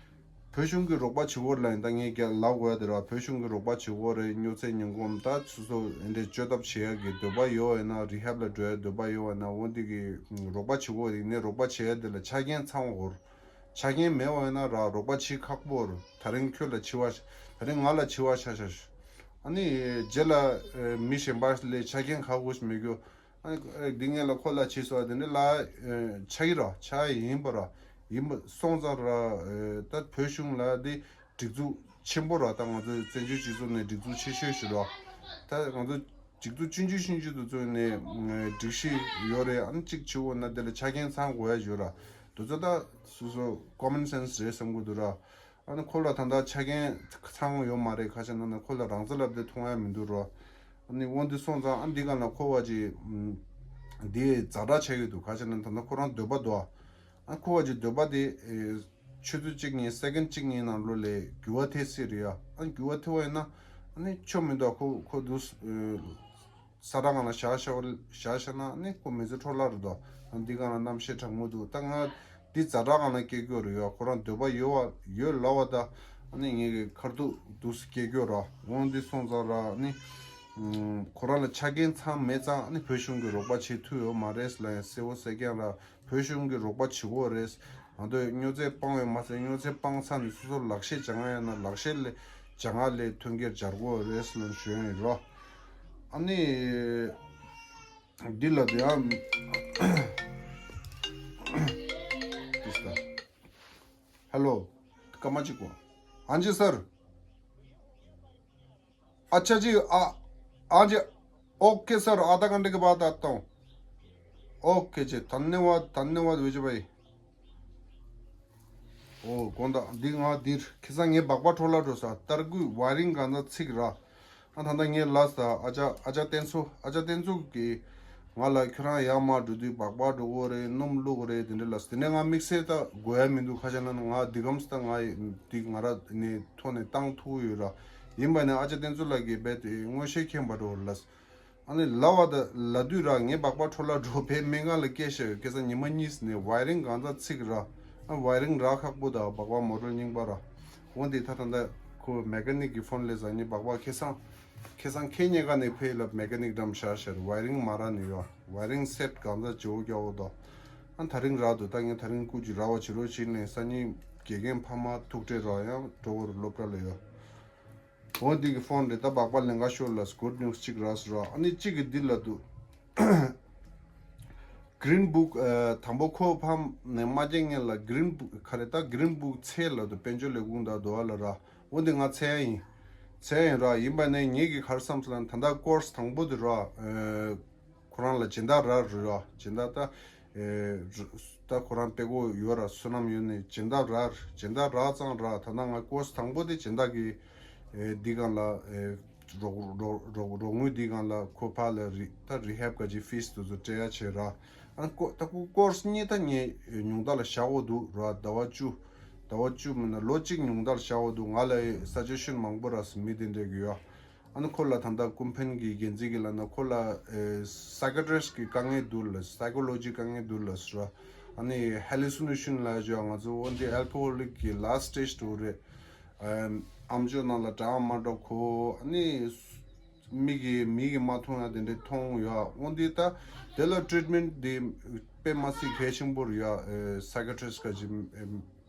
བོད་གཞུང་གིས་རོགས་པ་བྱེད་དགོས་རེད་ལབ་ཡིན། ད་ངས་རྒྱ་ལབ་དགོས་ཡ་དེ་ར། བོད་གཞུང་གིས་རོགས་པ་བྱེད་དགོས་རེད། སྨྱོ་རྫས་ཉེན་ཁོམ་ད་སོ་སོ་འདི་འདྲའི་བཅོས་ཐབས་བྱེད་ཡ་གི་འདོད་པ་ཡོད་ཡིན་ན། རི་ཧེབ་ལ་འགྲོ་ཡ་འདོད་པ་ཡོད་ཡིན་ན། འོ་འདི་གི་རོགས་པ་བྱེད་དགོས་ཡིན་ནའི་རོགས་པ་བྱེད་ཡ་དེ་ལ་ཆ་རྐྱེན་ཚང་དགོས་རེད། ཆ་རྐྱེན་མེད་པ་ཡིན་ན་ར་རོགས་པ་བྱེད་ཁག་པོ་རེད། ད་རིང་ཁྱོད་ལ་བྱེད་པ། ད་རིང་ང་ལ་བྱེད་པ་ཆ་ཆ་ཨ་ནི་རྗེས་ལ་མི་གཞན་པ་ལས་ཆ་རྐྱེན་ཁག་པོ་ཞིག་མེད་རྒྱུ། ཨ་ནི་འདི་ངེད་ལ་ཁོ་ལ་བྱས་སོ་དེ་འདྲ་ལ་ཆགས་ཀྱི་ར། ཆགས་ཡིན་པ་ར། ཡིན་པ་སོང་ཙང་ར། ད་བོད་གཞུང་ལ་འདི་སྒྲིག་འཛུགས་ཆེན་པོ་ར། ད་ང་ཚོའི་བཙན་བྱོལ་སྤྱི་ཚོགས་ནས་སྒྲིག་འཛུགས་ཆེ་ཤོས་ཤིག་ར། ད་ང་ཚོ་ སྒྲིག་འཛུགས་ཆུང་ཆུང་ཆུང་ཆུང་དེ་ཚོ་ནས་སྒྲིག་གཞི་ཡོད་རེད། ཨ་ནི་གཅིག་བྱེད་དགོས་ན་དེ་ལ་ཆ་རྐྱེན་ཚང་དགོས་ཡ་ཡོད་ར། དེ་ཚོ་ད་སོ་སོ་common sense རེད་བསམ་གྱི་འདུག་ར། ཨ་ནི་ཁོ་ལ་ད་ལྟ་ཆ་རྐྱེན་ཚང་ཡོད་མ་རེད། ཁ་ཤས་ན་ན་ཁོ་ལ་རང་བཙན་ལབ་དེ་མཐོང་ཡ་མི་འདུག་རོ། ཨ་ནི་དབང་འདུས་སོང་ཙང་ཨ་འདི་ག་ན་ཁོ་བ་ཅིག་འདི་ཛ་དྲག་ཆགས་ཀྱི་འདུག་ཁ་ཤས་ན་ད་ལྟ་ཁོ་རང་འདོད་པ་འདུག་ཨ་ཁོ་བ་ཅིག་འདོད་པ་དེ་ཆུ་ཚོད་གཅིག་གཉིས་second་གཅིག་གཉིས་ནང་ལོགས་ལས་འགྱུར་བ་ཐེབས་སྲིད་རེད་ཡ། ཨ་འགྱུར་བ་ཐེབས་པ་ཡིན་ན་ཨ་ནི་ཆོ་མི་འདུག་ཁོ་ཁོ་འདུག་ས་ར་གང་ལ་བཞག་བཞག་བཞག་བཞག་ན་ནི་ཁོ་མི་ཚེ་འཕྲོ་བརླག་རེད་དོ། ཨ་འདི་གང་ལ་རྣམ་ཤེས་གྲང་མོ་འདུག་ད་ང་འདི་ཛ་དྲག་གང་ལ་སྐྱེ་རྒྱུ་རེད་ཡོད། ཁོ་རང་འདོད་པ་ཡོད་བ་ཡོད་ལབ་པ་ད་ཨ་ནི་ངེད་ཀྱི་ཁར་ཐུག་འདུག་སྐྱེ་རྒྱུ་ར། འོང་འདི་སོང་ཙང་ར་ཨ་ནི་ཁོ་རང་ལ་ཆ་རྐྱེན་ཚང་མེད་ཙང་ཨ་ནི་བོད་གཞུང་གི་རོགས་པ་བྱེད་ཐུབ་ཡོད་མ་རེད་ལ་ཡང་གསལ་བོ་གསལ་རྐྱང་ར། བོད་གཞུང་གི་རོགས་པ་བྱེད་དགོས་རེད། ང་ཚོས་སྨྱོ་རྫས་སྤང་བའི་མ་ཚད་སྨྱོ་རྫས་སྤང་ཚར་ནས་སོ་སོ་ལག་ཤེས་སྦྱང་ཡ་ཡིན་ན་ལག་ཤེས་ལས་སྦྱང་ཡ་ལས་ཐོན་སྐྱེད་སྦྱར་དགོས་རེད་ལ་ཞུ་ཡ་ཡིན་རོ། ཨ་ནི། འདི་ལ་དེ་ཡང་། དེ་ལྟ། Hello། སྐར་མ་གཅིག་གོ། हाँ जी सर। अच्छा जी। आ, हाँ जी। Okay sir, आधा घंटे के बाद आता हूँ। ओके जी, धन्यवाद, धन्यवाद विजय भाई। ཨོ་དགོངས་དག་འདི་ང་འདིར་ཁ་སང་ངའི་སྦག་སྦག་འཕྲོ་བརླག་འགྲོ་ས་ཏར་ཀུའི་ཝའི་རིང་གང་ཚ་ཚིག་ར། ཨ་ད་ལྟ་ངའི་ལ་ས་ཨ་ཅག་ཨ་ཅག་བསྟན་འཛིན་ཨ་ཅག་བསྟན་འཛིན་གིས་ང་ལ་ཁྱོད་རང་ཡར་མར་འགྲོ་དུས་སྦག་སྦག་འགྲོ་གི་རེད། སྣུམ་བླུགས་གི་རེད། དེ་འདྲ་ལ་དེ་ནས་ང་དམིགས་བསལ་ད་དགོས་ཡ་མི་འདུག་ཁ་ཤས་ན་ང་འདི་གམ་ས་ད་ང་འདི་ང་ར་ནས་ཐོག་ནས་བཏང་ཐུབ་ཡོད་ར། ཡིན་པ་ནས་ཨ་ཅག་བསྟན་འཛིན་ལགས་ཀྱིས་རྦད་དེ་མངོན་ཤེས་མཁྱེན་པ་འགྲོ་ལ། ཨ་ནི་ལབ་པ་ད་ལབ་དུས་ར་ངའི་སྦག་སྦག་འཕྲོ་བརླག་འགྲོ་བའི་སྨན་ཁང་ལ་སྐྱེལ་བཞག་ཡོད། ཁ་སང་ཉི་མ་གཉིས་ནས་ཝའི་རིང་གང་ཚ་ཚིག་ར། ཨ་ཝའི་རིང་རག་ཁག་པོ་ད་སྦག་སྦག་མོ་ཊར་རྙིང་པ་ར། འོ་འདི་ད་ད་ད་ཁོ་མེ་ཀ་ནིག་གི་ཕོན་ལས་ཟ་ནི་སྦག་སྦག་ཁ་སང་ཁ་སང་ཁེ་ཉེ་ག་ནས་ཕེ་ལ་མེ་ཀ་ནིག་འགྲམ་བཞག་བཞག་ཝའི་རིང་མ་རག་ནི་ཡོད། ཝའི་རིང་སེཊ་གང་ཚ་བྱེད་འོ་རྒྱག་འོ་ད། ཨ་ད་རིང་རག་འདུག་ད་ངས་ད་རིང་སྐུ་ཅི་རག་པ་བྱེད་རོགས་བྱེད་ནས་སང་ཉིན་དགེ་རྒན་ཕ་མ་ཐུག་འཕྲད་ར་ཡང་འགྲོ་བར་སློབ་གྲྭ་ལ་ཡོད། འོ་འདི་གི་ཕོན་རེད། ད་སྦག་སྦག་ལེན་ག་ཤོར་ལ་གུཌ་ནིའུ་སི་གཅིག་རག་སོང་ར། ཨ་ནི་གཅིག་གི་འདི་ལ་འདུག Green Book ཨ་དང་པོ་ཁོ་ཕམ་ནས་མ་རྒྱག་ངེས་ལ་Green Book ག་རེ་ད་Green Book ཚད་ལ་འདུག་དཔལ་འབྱོར་ལས་ཁུངས་དང་འདུག་ཨ་ལ་ར། འོ་འདི་ང་ཚད་ཡིན། ཚད་ཡིན་ར། ཡིན་པ་ནས་ངེད་ཀྱི་ག་རེ་བསམ་སོང་ལ་ད་ལྟ་ཀོར་སི་དང་པོ་འདི་ར། ཨ་ཁོ་རང་ལ་སྦྱིན་བདག་རག་རེད་ར། སྦྱིན་བདག་ད། ཨེ་རུ་ད་ཁོ་རང་དཔེ་གོ་ཡོད་ར། བསོད་ནམས་ཡོད་ནས་སྦྱིན་བདག་རག་སྦྱིན་བདག་རག་ཙང་ར། ད་ལྟ་ང་ཀོར་སི་དང་པོ་དེ་སྦྱིན་བདག་གི་ཨེ་འདི་སྒང་ལ་ཨེ་རོགས་རོགས་རོགས་རོགས་དངུལ་འདི་སྒང་ལ་ཁོ་ཕར་ལ་རི་ད་རི་ཧེབ་ག་ཅིག་ཕིས་དེ་ཚོ་སྤྲད་ཡ་བྱེད་ར། ཨ་ཀོ་ད་ཁོ་ཀོར་སི་གཉིས་ད་ངས་ཉུང་མཐའ་ལ་བཞག་འོ་འདུག་ར། ཟླ་བ་བཅུ་ཟླ་བ་བཅུ་མིན་ན་ལོ་གཅིག་ཉུང་མཐའ་ལ་བཞག་འོ་འདུག་ང་ལ་ཨེ་སུ་ཇེ་ཤན་མང་པོ་ར་སི་མི་དེ་འདྲ་གི་ཡོད། ཨ་ནི་ཁོ་ལ་ད་ལྟ་ཀུན་ཕན་གྱི་འགན་འཛིན་གྱིས་ལབ་ན་ཁོ་ལ་ཨེ་སའི་ཀ་ཊི་རི་སི་ཊི་གི་དཀའ་ངལ་འདུག་ལ། སའི་ཀོ་ལོ་ཇི་དཀའ་ངལ་འདུག་ལ་ཟེར་བ། ཨ་ནི་ཧེ་ལུ་སི་ནེ་ཤན་ལབ་ཡ་ང་ཚོ་འོ་འདི་ཨལ་ཀོ་ཧོ་ལིག་གི་ལ་སི་ཊི་སི་ཊེཇ་འགྲོ་རེད། ཨམ་ཅོག་ནང་ལ་དྲང་མ་འགྲོ་ཁོ་ཨ་ནི་མིག་གི་མིག་གིས་མ་མཐོང་ཡ་དེ་འདྲ་མཐོང་ཡ། འོ་འདི་ད་དེ་ལ་ཊི་རིཊ་མེན་ཊི་འདི་དཔེ་མ་སྲིད་གལ་ཆེན་པོ་རེད་ཡ། ཨེ་སའི་ཀ་ཊི་རི་སི་ཊི་ག་ཅིག་ཨེ་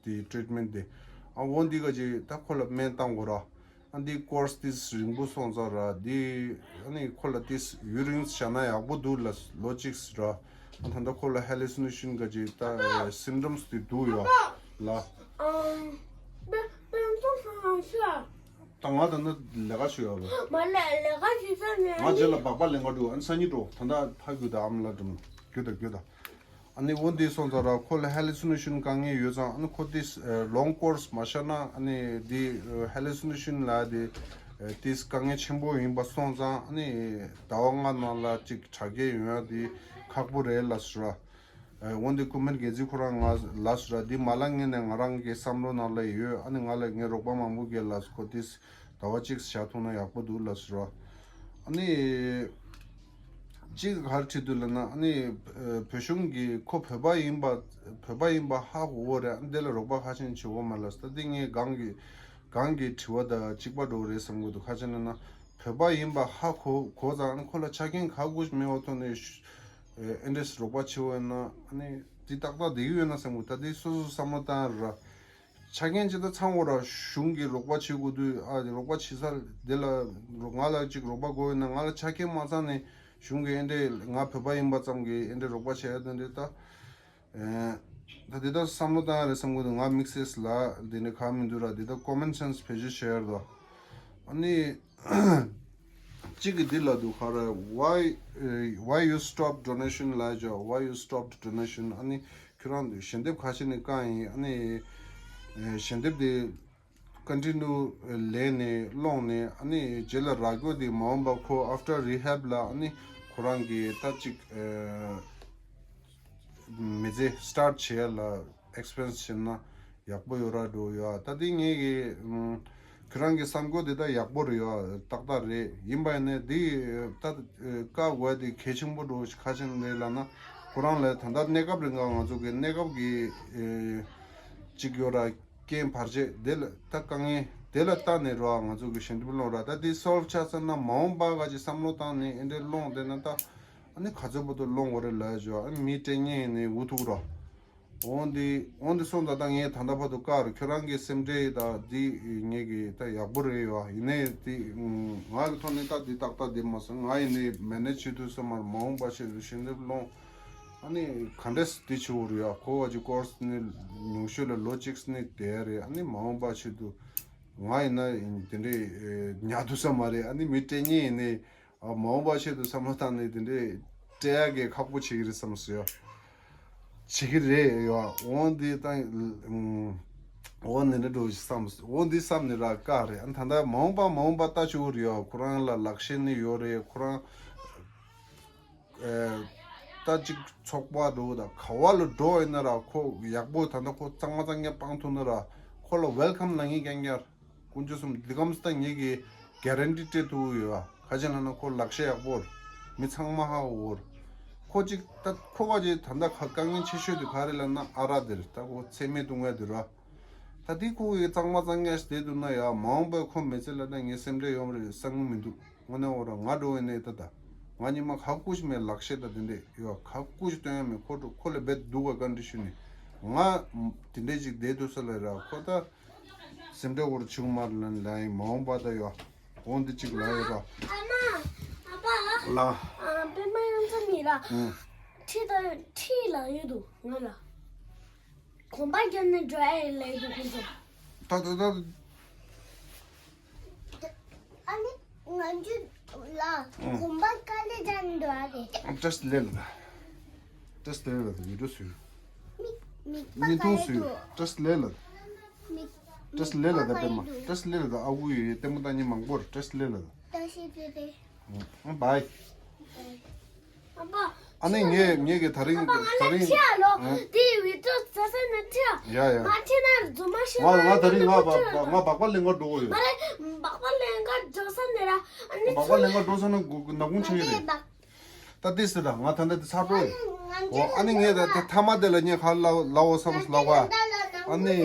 འདི་ཊི་རིཊ་མེན་ཊི་འདི། ཨ་འོ་འདི་ག་ཅིག་ད་ཁོ་ལ་སྨན་བཏང་དགོས་ར། ཨ་འདི་ཀོར་སི་ཏིས་རིང་པོ་སོང་ཙང་ར་འདི་ཨ་ནི་ཁོ་ལ་ཏིས་ཡུན་རིང་བཞག་ན་ཡག་པོ་འདུག་ལ། ལོ་གཅིག་ར། ཨ་ད་ལྟ་ཁོ་ལ་ཧེ་ལུ་སི་ནེ་ཤན་ག་ཅིག་ད་སིམ་ཊམ་སི་འདི་འདུག་ཡོད་ལ། ཨམ། པེ་པེ་ཏོ་ཧང་ཤ། ད་ང་ད་ནི་ལས་ཀ་བྱེད་ཡོད་ལ། མ་ལས་ལས་ཀ་བྱེད་ས་ནས། ང་རྗེས་ལ་སྦག་སྦག་ལེན་ག་འགྲོ། ཨ་ནི་སང་ཉིན་འགྲོ། ད་ལྟ་ཕ་རྒྱུད་དང་ཨ་མ་ལགས་འགྲོ། རྒྱུད་དང་རྒྱུད་དང་། ཨ་ནི་འོ་འདི་སོང་ཙང་ར་ཁོ་ལ་ཧེ་ལུ་སི་ནེ་ཤན་དཀའ་ངལ་ཡོད་ཙང་ཨ་ནི་ཁོ་ཏིས་ལོང་ཀོར་སི་མ་བཞག་ན་ཨ་ནི་འདི་ཧེ་ལུ་སི་ནེ་ཤན་ལ་དེ་ཏིས་དཀའ་ངལ་ཆེན་པོ་ཡིན་པ་སོང་ཙང་ཨ་ནི་ཟླ་བ་ལྔ་ནང་ལ་གཅིག་དྲག་སྐྱེད་ཡོང་ཡ་དེ་ཁག་པོ་རེད་ལ་ཟེར་བ། འོན་ཏེ་ཀུན་ཕན་འགན་འཛིན་ཁོ་རང་ང་ལ་ཟེར་བ་འདི་མ་ལ་ངེས་ནས་ང་རང་གི་བསམ་བློ་ནང་ལ་ཡོད། ཨ་ནི་ང་ལ་ངའི་རོགས་པ་མང་པོ་གིས་ལ་ཁོ་ཏིས་ཟླ་བ་གཅིག་བཞག་ཐུབ་ན་ཡག་པོ་འདུག་ལ་ཟེར་བ། ཨ་ནི། གཅིག་ག་རེ་བྲིས་འདུག་ལབ་ན་ཨ་ནི་བོད་གཞུང་གིས་ཁོ་བོད་པ་ཡིན་པ་བོད་པ་ཡིན་པ་ཧ་གོ་གི་རེད། ཨ་ནི་དེ་ལ་རོགས་པ་ཁ་ཤས་བྱེད་དགོས་མ་ལབ་ས། ད་འདི་ངས་སྒང་གི་སྒང་གི་དྲི་བ་དང་གཅིག་པ་འགྲོ་གི་རེད་བསམ་གྱི་འདུག་ཁ་ཤས་ན་ན་བོད་པ་ཡིན་པ་ཧ་གོ་གོ་ཙང་ཨ་ནི་ཁོ་ལ་ཆ་རྐྱེན་ག་གུ་མེད་པ་ཐོག་ནས་ཨེ་འདྲས་རོགས་པ་བྱེད་འོས་ན་ཨ་ནི་འདི་ཏག་ཏག་བསྡད་ཀྱི་ཡོད་ན་བསམ་གྱི། ད་འདི་སོ་སོ་བསམ་བློ་བཏང་ཡ་ར། ཆ་རྐྱེན་ཅི་ལྟར་ཚང་བོ་ར་གཞུང་གིས་རོགས་པ་བྱེད་དགོས་དུས་ཨ་རོགས་པ་བྱེད་ས་དེ་ལ་རོ་ང་ལ་ཅིག་རོགས་པ་དགོས་ཡོད་ན་ང་ལ་ཆ་རྐྱེན་མ་ཚང་ནས་གཞུང་གིས་ཨེ་འདྲས་ང་བོད་པ་ཡིན་པ་ཙམ་གྱིས་ཨེ་འདྲས་རོགས་པ་བྱེད་ཡ་དེ་འདྲས་ད། ཨེ་ད་དེ་ལྟར་བསམ་བློ་བཏང་ཡ་རེད་བསམ་གྱི་འདུག་ང་དམིགས་བསལ་ལ་དེ་འདྲས་གང་མི་འདུག་ར། དེ་ལྟར་ཀོ་མན་སེན་སི་བེད་སྤྱོད་བྱེད་ཡ་རེད་དོ། ཨ་ནི། གཅིག་གིས་འདི་ལབ་འདུག་ག་རེ། Why, uh, why you stop donation ལབ་བྱས། Why you stopped donation? ཨ་ནི་ཁྱོད་རང་ཞལ་འདེབས་ག་ཅི་ནས་བཀག་ཡིན། ཨ་ནི་ཞལ་འདེབས་དེ་continue ལེན་ནས་སློང་ནས། ཨ་ནི་རྗེས་ལ་རག་རྒྱུ་དེ་མ་འོངས་པ་ཁོ་after rehab ལ་ཨ་ནི་ཁོ་རང་གིས་ད་ཅིག་མི་ཚེ་start བྱེད་ཡ་ལ་expense བྱེད་ན་ཡག་པོ་ཡོད་ར་འགྲོ་ཡོད། ད་དེ་ངེད་ཀྱི་ཨམ། ཁྱོད་རང་གི་བསམ་དགོས་དེ་ད་ཡག་པོ་རེད་ཡོད། ཏག་ཏག་རེད། ཡིན་པ་ཡིན་ནའི་དེ་ད་བཀག་དགོས་དེ་གལ་ཆེན་པོ་འགྲོ་ག་ཅི་རེད་ལབ་ན། ཁོ་རང་ལ་ད་ལྟ་གནས་སྐབས་རིང་ག་ང་ཚོ་གི་གནས་སྐབས་ཀྱི་ཨེ་ཅིག་ཡོད་ར། རྐྱེན་བར་ཆད་དེ་ལ་ད་དཀའ་ངལ་དེ་ལ་བལྟས་ནས་ར་ང་ཚོ་གི་ཞལ་འདེབས་སློང་ར། ད་དེ་solve ཆགས་ཚར་ན་མ་འོངས་པ་ག་ཅིག་བསམ་བློ་བཏང་ནས་ཨེ་འདྲས་སློང་བསྡད་ན་ད། ཨ་ནི་ག་ཚོད་བར་དུ་སློང་དགོས་རེད་ལབ་བྱས། ཨ་ནི་མི་སྤྲད་མཁན་ཡིན་ནའི་འུ་ཐུག་ར། འོན་ཏེ་འོན་ཏེ་སོང་ཙང་ད་ངས་ད་ལྟ་བར་དུ་བཀག་རེད། ཁྱོད་རང་གི་སེམས་ཁྲལ་ད་འདི་ངེད་ཀྱི་ད་ཡག་པོ་རེད་ཡོད། ཡིན་ནའི་དེ་ང་གི་ཐོག་ནས་ད་འདི་ཏག་ཏག་འདི་མ་སོང་། ང་ཡིན་ནའི་manage བྱེད་ཐུབ་ས་མ་རེད། མ་འོངས་པ་ཆེད་དུ་ཞལ་འདེབས་སློང་། ཨ་ནི་ག་འདྲས་འདི་བྱེད་དགོས་རེད་ཡ། ཁོ་བ་ཅིག་course ནི་ཉུང་ཤོས་ལ་ལོ་གཅིག་ནི་བསྡད་རེད། ཨ་ནི་མ་འོངས་པ་ཆེད་དུ་ང་ཡིན་ན་དེ་འདྲས་ཉར་ཐུབ་ས་མ་རེད། ཨ་ནི་མི་སྤྲད་མཁན་ཡིན་ནའི། ཨ། མ་འོངས་པ་ཆེད་དུ་བསམ་བློ་བཏང་ནས་དེ་འདྲས་སྤྲད་ཡག་གི་ཁག་པོ་བྱེད་ཀྱི་རེད་བསམ་སོང་ཡ། བྱེད་ཀྱི་རེད་ཡ། འོ་འདི་ད་ཨུམ། འོ་འདི་འདྲ་འགྲོ་བསམ། འོ་འདི་བསམ་ནས་ར་བཀག་རེད། ཨ། ད་ལྟ་མ་འོངས་པ་མ་འོངས་པ་ལྟ་ཆོག་གི་རེད་ཡ། ཁོ་རང་ལ་ལག་ཤེས་ནི་ཡོད་རེད། ཁོ་རང་ཨེ། ད་ཅིག་ཚོགས་པ་འགྲོ་དང་ག་བ་ལ་འགྲོ་ཡིན་ན་ར་ཁོ་ཡག་པོ་ད་ལྟ་ཁོ་གཙང་མ་གཙང་རྐྱང་སྤང་ཐུབ་ན་ར་ཁོ་ལ་welcome ལབ་མཁན་རྐྱང་རྐྱང་རེད། དཀོན་མཆོག་གསུམ། འདི་གམ་སྟེང་ངེད་ཀྱིས་guarantee སྤྲད་ཐུབ་ཡོད་པ། ག་ཅི་ལབ་ན་ཁོ་ལག་ཤེས་ཡག་པོ་རེད། མི་ཚང་མ་ཧ་གོ་རེད། ཁོ་ཅིག་ད་ཁོ་བ་ཅིག་ད་ལྟ་ག་དཀའ་ངལ་ཆེ་ཤོས་དེ་ག་རེ་ལབ་ན་ཨ་རག་དེ་རེད། ད་ཁོ་ཚད་མེད་གཏོང་ཡ་དེ་རེད། ད་དེ་ཁོ་གིས་གཙང་མ་གཙང་རྐྱང་ཞིག་བསྡད་འདུག་ན་ཡ། མ་འོངས་པར་ཁོ་མི་ཚེ་ལ་ད་ངའི་སེམས་ཁྲལ་ཡོང་བ་རེད་བསམ་གྱི་མི་འདུག། དངོས་གནས་འོ་ར་ང་འགྲོ་བའི་ནས་ད་ད་ང་ཉི་མ་ག་ཀུ་ཞིག་མེད། ལག་ཤེས་ད་དེ་འདྲས་ཡོད་ག་ཀུ་ཞིག་སྟོན་ཡ་མེད། ཁོ་འགྲོ་ཁོ་ལ་རྦད་སྡུག་ག་ག་འདྲ་ཞུ་ནས་ང་དེ་འདྲས་ཅིག་བསྡད་འདུག་ས་ལ་ར། ཁོ་ད་སེམས་ཁྲལ་འོ་ར་བྱུང་མ་རེད་ལབ་ལབ་ཡིན། མ་འོངས་པ་ད་ཡོད། འོ་འདི་ཅིག་ལ་ཡོད་ར། ཨ་མ། ཨ་ཕ། ལ། ཨ། པད་མ་ཡང་ཚ་མི་ར། ཨུ། ཁྲི་ད་ཁྲི་ལ་ཡོད་འདུག་ང་ལ། གོམ་པ་བརྒྱབ་ནས་འགྲོ་ཡ་ཡིན་ལབ་འདུག་ཁོ་ཚོ། ད་ད་ད། ཨ་ནི་ང་ཚོ་ལ་ཨུ། གོམ་པ་དཀའ་ལས་རྒྱག་འགྲོ་ཡ་རེད། ཏྲས་ལེ་ལ། ཏྲས་ལེ་ལ་ཡོད་འགྲོ་སུ། མི་མི་པ་ག་ཡོད་འདུག། ཏྲས་ལེ་ལ། མི་ཏྲས་ལེ་ལ་ད་པད་མ། ཏྲས་ལེ་ལ་ད་ཨ་ཁུ་ཡོད་ལྟད་མོ་ལྟ་མཁན་མང་པོ་རེད། ཏྲས་ལེ་ལ་ད། ཏྲས་ལེ་ལ། ཨ། བའི། ཨ་ནི་ངས་ངས་ཀྱི་ད་རིང་ད་རིང་། ཨ། ཡ་ཡ། ང་ང་ད་རིང་ང་བ་ང་སྦག་པ་ལེན་ག་འགྲོ་གི་ཡོད། སྦག་པ་ལེན་ག་འགྲོ་ས་ནས་ར། ཨ་ནི་སྦག་པ་ལེན་ག་འགྲོ་ས་ན་ནག་ཁུང་ཆགས་ཀྱི་རེད། ད་ཏིས་ད་ང་ད་ལྟ་འདི་ཚར་པོ་ཡིན། འོ། ཨ་ནི་ངས་ད་ད་ཐ་མ་དེ་ལ་ངས་ག་ལ་ལའོ་བསམ་ལ་བ། ཨ་ནི་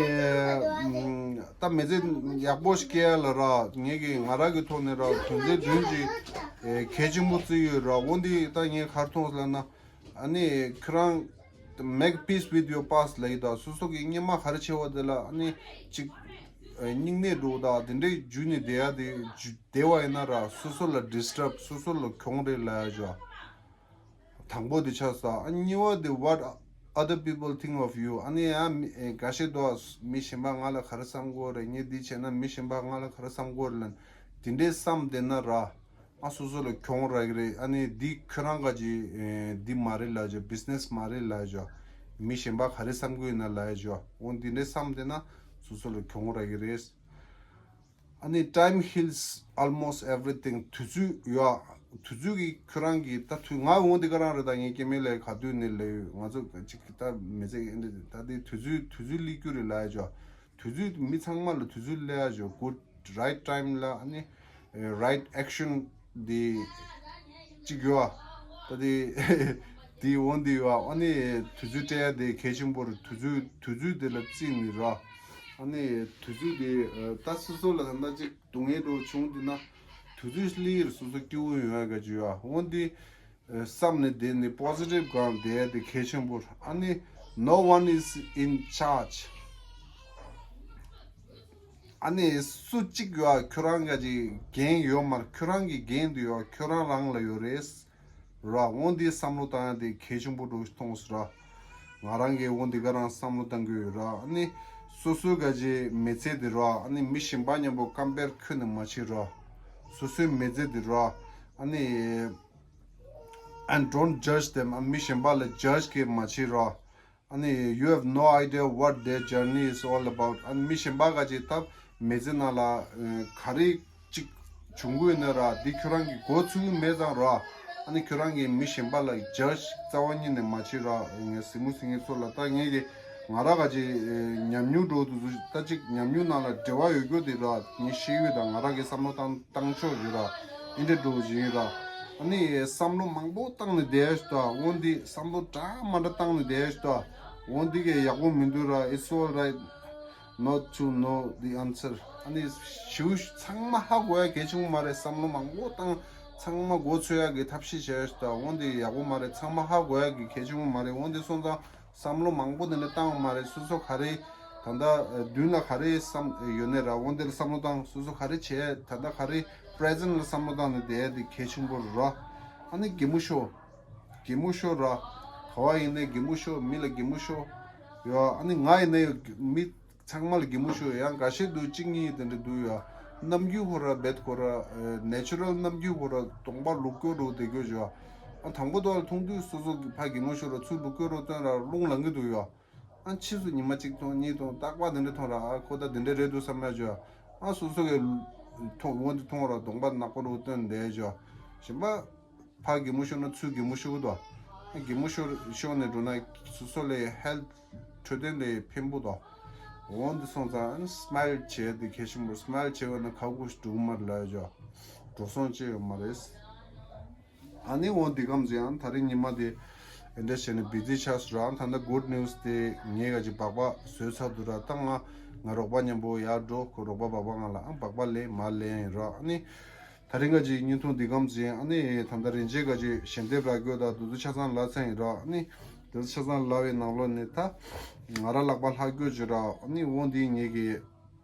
ད་མི་ཚེ་ཡག་པོ་ཞིག་སྐྱེལ་ལ་ར། ངས་ཀྱི་ང་རང་གི་ཐོག་ནས་ར་དོན་ཚན་བདུན་གྱི་གལ་ཆེན་པོ་བརྩི་ཡོད་ར། འོ་འདི་ད་ངས་གར་མཐོང་ལ་ན། ཨ་ནི་ཁྱོད་རང་make peace with your past ལ་ཡི་ད་སོ་སོ་གི་སྔོན་མ་ག་རེ་བྱས་པ་དེ་ལ་ཨ་ནི་ཅིག་སྙིང་ནད་འགྲོ་ད་དེ་འདྲའི་རྒྱུ་ནི་བསྡད་ཡ་དེ་རྒྱུ། བདེ་བ་ཡིན་ན་ར་སོ་སོ་ལ་disturb སོ་སོ་ལ་གྱོང་རེད་ལབ་ཡ་ཅོ། དང་པོ་དེ་ཆགས་སོང་། ཨ་གཉིས་པ་དེ་what other people think of you ཨ་ནི་ཡང་མི་ཨེ་འགའ་ཤས་དོ་མི་གཞན་པ་ང་ལ་ག་རེ་བསམ་གོ་རེད། ངས་འདི་བྱས་ན་མི་གཞན་པ་ང་ལ་ག་རེ་བསམ་གོ་རེད་ལབ་དེ་འདྲའི་བསམ་བསྡད་ན་ར་ཨ་སོ་སོ་ལ་གྱོང་རག་གི་རེད། ཨ་ནི་འདི་ཁྱོད་རང་ག་ཅི་ཨེ་འདི་མ་རེད་ལབ་ཅོ། business མ་རེད་ལབ་ཅོ། མི་གཞན་པ་ག་རེ་བསམ་གོ་ཡིན་ན་ལབ་ཅོ། འོ་འདི་འདྲའི་བསམ་བསྡད་ན་སོ་སོ་ལ་གྱོང་རག་གི་རེད། ཨ་ནི་time heals almost everything དུས་ཚོད་ཡོད། དུས་ཚོད་ཀྱིས་ཁྱོད་རང་གི་ད་དུས་ང་འོང་འདི་ག་རང་རེད། ད་ངའི་སྐྱེ་དམན་ལས་ག་དུས་ནས་ལས་ཡོད། ང་ཚོ་གཅིག་ད་མི་ཚེ་ཨེ་འདྲ་ད་དེ་དུས་ཚོད་དུས་ཚོད་སླེབས་རྒྱུ་རེད་ལབ་ཡ་ཅོ། དུས་ཚོད་མི་ཚང་མ་ལ་དུས་ཚོད་སླེབས་ཡ་ཅོ། good right time ལ་ཨ་ནི་right action འདི་གཅིག་ཡོད་ཨ། ད་དེ་དེ་འོང་འདི་ཡོད་ཨ། ཨ་ནི་དུས་ཚོད་སྤྲད་ཡ་དེ་གལ་ཆེན་པོ་རེད། དུས་ཚོད་དུས་ཚོད་དེ་ལ་བརྩིས་ནས་ར། ཨ་ནི་དུས་ཚོད་དེ་ད་སོ་སོ་ལ་ད་ལྟ་གཅིག་སྡུག་བསྔལ་འགྲོ་བྱུང་འདི་ན་དུས་ཚོད་སླེབས་སོ་སོ་སྐྱིད་པོ་ཡོང་ཡ་ག་ཅིག་ཡོད་ཨ། འོང་འདི་བསམ་ནས་བསྡད་ནས་positive སྒང་བསྡད་ཡ་དེ་གལ་ཆེན་པོ་རེད། ཨ་ནི་no one is in charge ཨ་ནི་སུ་གཅིག་ཡོད་ཨ། ཁྱོད་རང་ག་ཅིག་འགན་ཡོད་མ་རེད། ཁྱོད་རང་གི་འགན་དེ་ཡོད་ཨ། ཁྱོད་རང་རང་ལ་ཡོད་རེད་ར། འོ་འདི་བསམ་བློ་བཏང་ཡ་དེ་གལ་ཆེན་པོ་འགྲོ་གཏོང་སྲིད་ར། ང་རང་གིས་འོ་འདི་ག་རང་བསམ་བློ་བཏང་གི་ཡོད་ར། ཨ་ནི་སོ་སོའི་ག་ཅིག་མི་ཚེ་དེ་ར་ཨ་ནི་མི་གཞན་པ་མཉམ་པོ་compare ཁྱོན་ནས་མ་བྱེད་ར། སོ་སོའི་མི་ཚེ་དེ་ར་ ཨ་ནི། and don't judge them. ཨ། མི་གཞན་པ་ལ་ཇཇ་གི་མ་བྱེད་རོགས། ཨ་ནི། you have no idea what their journey is all about. ཨ་ནི་མི་གཞན་པ་ག་ཅིག་ད་མི་ཚེ་ནང་ལ་ཨ་ག་རེ་ཅིག་བྱུང་གི་ཡོད་ན་ར། འདི་ཁྱོད་རང་གི་འགོ་ཚུགས་ཀྱི་མེད་ཙང་ར། ཨ་ནི་ཁྱོད་རང་གིས་མི་གཞན་པ་ལ་ཇཇ་རྩ་བ་ཉིད་ནས་མ་བྱེད་ར། ངས་གཟིགས་མོ་གཟིགས་མཁན་ཚོ་ལ། ད་ངས་ཀྱི་ང་ར་ག་ཅིག་ཨ་ཉམས་མྱོང་འགྲོ་འདུག་ད་ཅིག་ཉམས་མྱོང་ནང་ལ་འབྲེལ་བ་ཡོད་རྒྱུ་དེ་ར། ངས་ཤེས་ཡོད། ད་ང་ར་གི་བསམ་བློ་བཏང་བཏང་ཕྱོགས་ཡོད་ར། ཨིན་དྲ་འགྲོ་བཞིན་ར། ཨ་ནི་བསམ་བློ་མང་པོ་བཏང་ནས་བསྡད་ཤག་ད། འོ་འདི་བསམ་བློ་འདྲ་མ་འདྲ་བཏང་ནས་བསྡད་ཤག་ད། འོ་འདི་གས་ཡག་པོ་མི་འདུག་ར། It's all right not to know the answer. ཨ་ནི་ཞུ་ཚང་མ་ཧ་གོ་ཡ་གལ་ཆེན་པོ་མ་རེད། བསམ་བློ་མང་པོ་བཏང་། ཚང་མ་མགོ་ཚོས་ཡ་གི་ཐབས་ཤེས་བྱས་ཤག་ད། འོ་འདི་ཡག་པོ་མ་རེད། ཚང་མ་ཧ་གོ་ཡ་གི་གལ་ཆེན་པོ་མ་རེད། འོ་འདི་སོང་ཙང་བསམ་བློ་མང་པོ་དེ་འདྲ་བཏང་བ་མ་རེད། སོ་སོ་ག་རེ་ད་ལྟ་མདུན་ལ་ག་རེ་བསམ་ཡོད་ནའི་ར། འོ་འདི་ལ་བསམ་བློ་བཏང་། སོ་སོ་ག་རེ་བྱས། ད་ལྟ་ག་རེ་present ལ་བསམ་བློ་བཏང་ནས་བསྡད་ཡ་དེ་གལ་ཆེན་པོ་རེད་ར། ཨ་ནི་གད་མོ་ཤོར། གད་མོ་ཤོར་ར། ག་བ་ཡིན་ནའི་གད་མོ་ཤོར། མི་ལ་གད་མོ་ཤོར་ཡོད། ཨ་ནི་ང་ཡིན་ནའི་མི་ཚང་མ་ལ་གད་མོ་ཤོར། ཡང་འགའ་ཤས་འདུག་གཅིག་གཉིས་དེ་འདྲ་འདུག་ཡ། ནམ་རྒྱུན་ཁོ་ར་རྦད་ཁོ་ར་ཨ་ནེ་ཅུ་རལ་ནམ་རྒྱུན་ཁོ་ར་གདོང་པ་ལུག་སྐྱོ་རུ་བསྡད་ཀྱོག་ཡ། ཨ་དང་པོ་དོག་ལ་མཐོང་དུས་སོ་སོ་གི་ཕ་གད་མོ་ཤོར་ར། ཚུར་ལུག་སྐྱོ་རུ་སྟོན་ར་རླུང་ལངས་ཀྱི་འདུག་ཡ། ཨ་ཕྱིས་སུ་ཉི་མ་གཅིག་མཐོང་གཉིས་མཐོང་རྟག་པར་དེ་འདྲ་མཐོང་ར། ཨ་ཁོ་ད་དེ་འདྲ་རེད་འདུག་བསམ་ཡ་ཅོ། ཨ་སོ་སོ་གི་མཐོང་འོ་འདི་མཐོང་ར་གདོང་པ་ནག་པོ་རུ་སྟོན་བསྡད་ཅོ། གཞན་པ་ཕ་གད་མོ་ཤོར་ན་ཚུར་གད་མོ་ཤོར་གི་འདུག་ཨ་གད་མོ་ཤོར་ཤོར་ནས་འགྲོ་ན་སོ་སོ་ལ་ཧེལ་ཐ་འཕྲོད་བསྟེན་ལ་ཕན་པོ་འདུག་འོ་འདི་སོང་ཙང་ཨ་སི་མའིལ་བྱེད་ཡ་དེ་གལ་ཆེན་པོ། སི་མའིལ་བྱེད་པ་ན་ཁག་པོ་ཞིག་འགྲོ་གི་མ་རེད་ལབ་ཡ་ཅོ། འགྲོ་སོང་ཅི་ཡོད་མ་རེད། ཨ་ནི་འོ་འདི་གམ་ཟེ་ཡང་ད་རིང་ཉི་མ་དེ་འདི་འདྲ་བྱས་ནས་བི་ཛི་ཆགས་སོང་ར། ད་ལྟ་good news དེ་ངས་ག་ཅིག་སྦག་སྦག་བཟོས་ཚར་འདུག་ར། ད་ང་ང་རོགས་པ་མཉམ་པོ་ཡར་འགྲོ། ཁོ་རོགས་པ་སྦག་སྦག་ང་ལ་ཨ་སྦག་སྦག་ལེན་མ་ལེན་ཡིན་ར། ཨ་ནི་ད་རིང་ག་ཅིག་བརྙན་ཐུང་འདི་གམ་ཟེ་ཨ་ནི་ད་ལྟ་རིན་ཆེན་ག་ཅིག་ཞལ་འདེབས་རག་རྒྱུ་ད་དུ་དུ་ཆ་ཚང་ལ་ཚན་ཡིན་ར། ཨ་ནི་དུ་དུ་ཆ་ཚང་ལ་བའི་ནང་ལོགས་ནས་ད་ང་ར་ལག་པ་ལྷག་རྒྱུ་ཅིག་ར། ཨ་ནི་འོ་འདི་ངས་གི་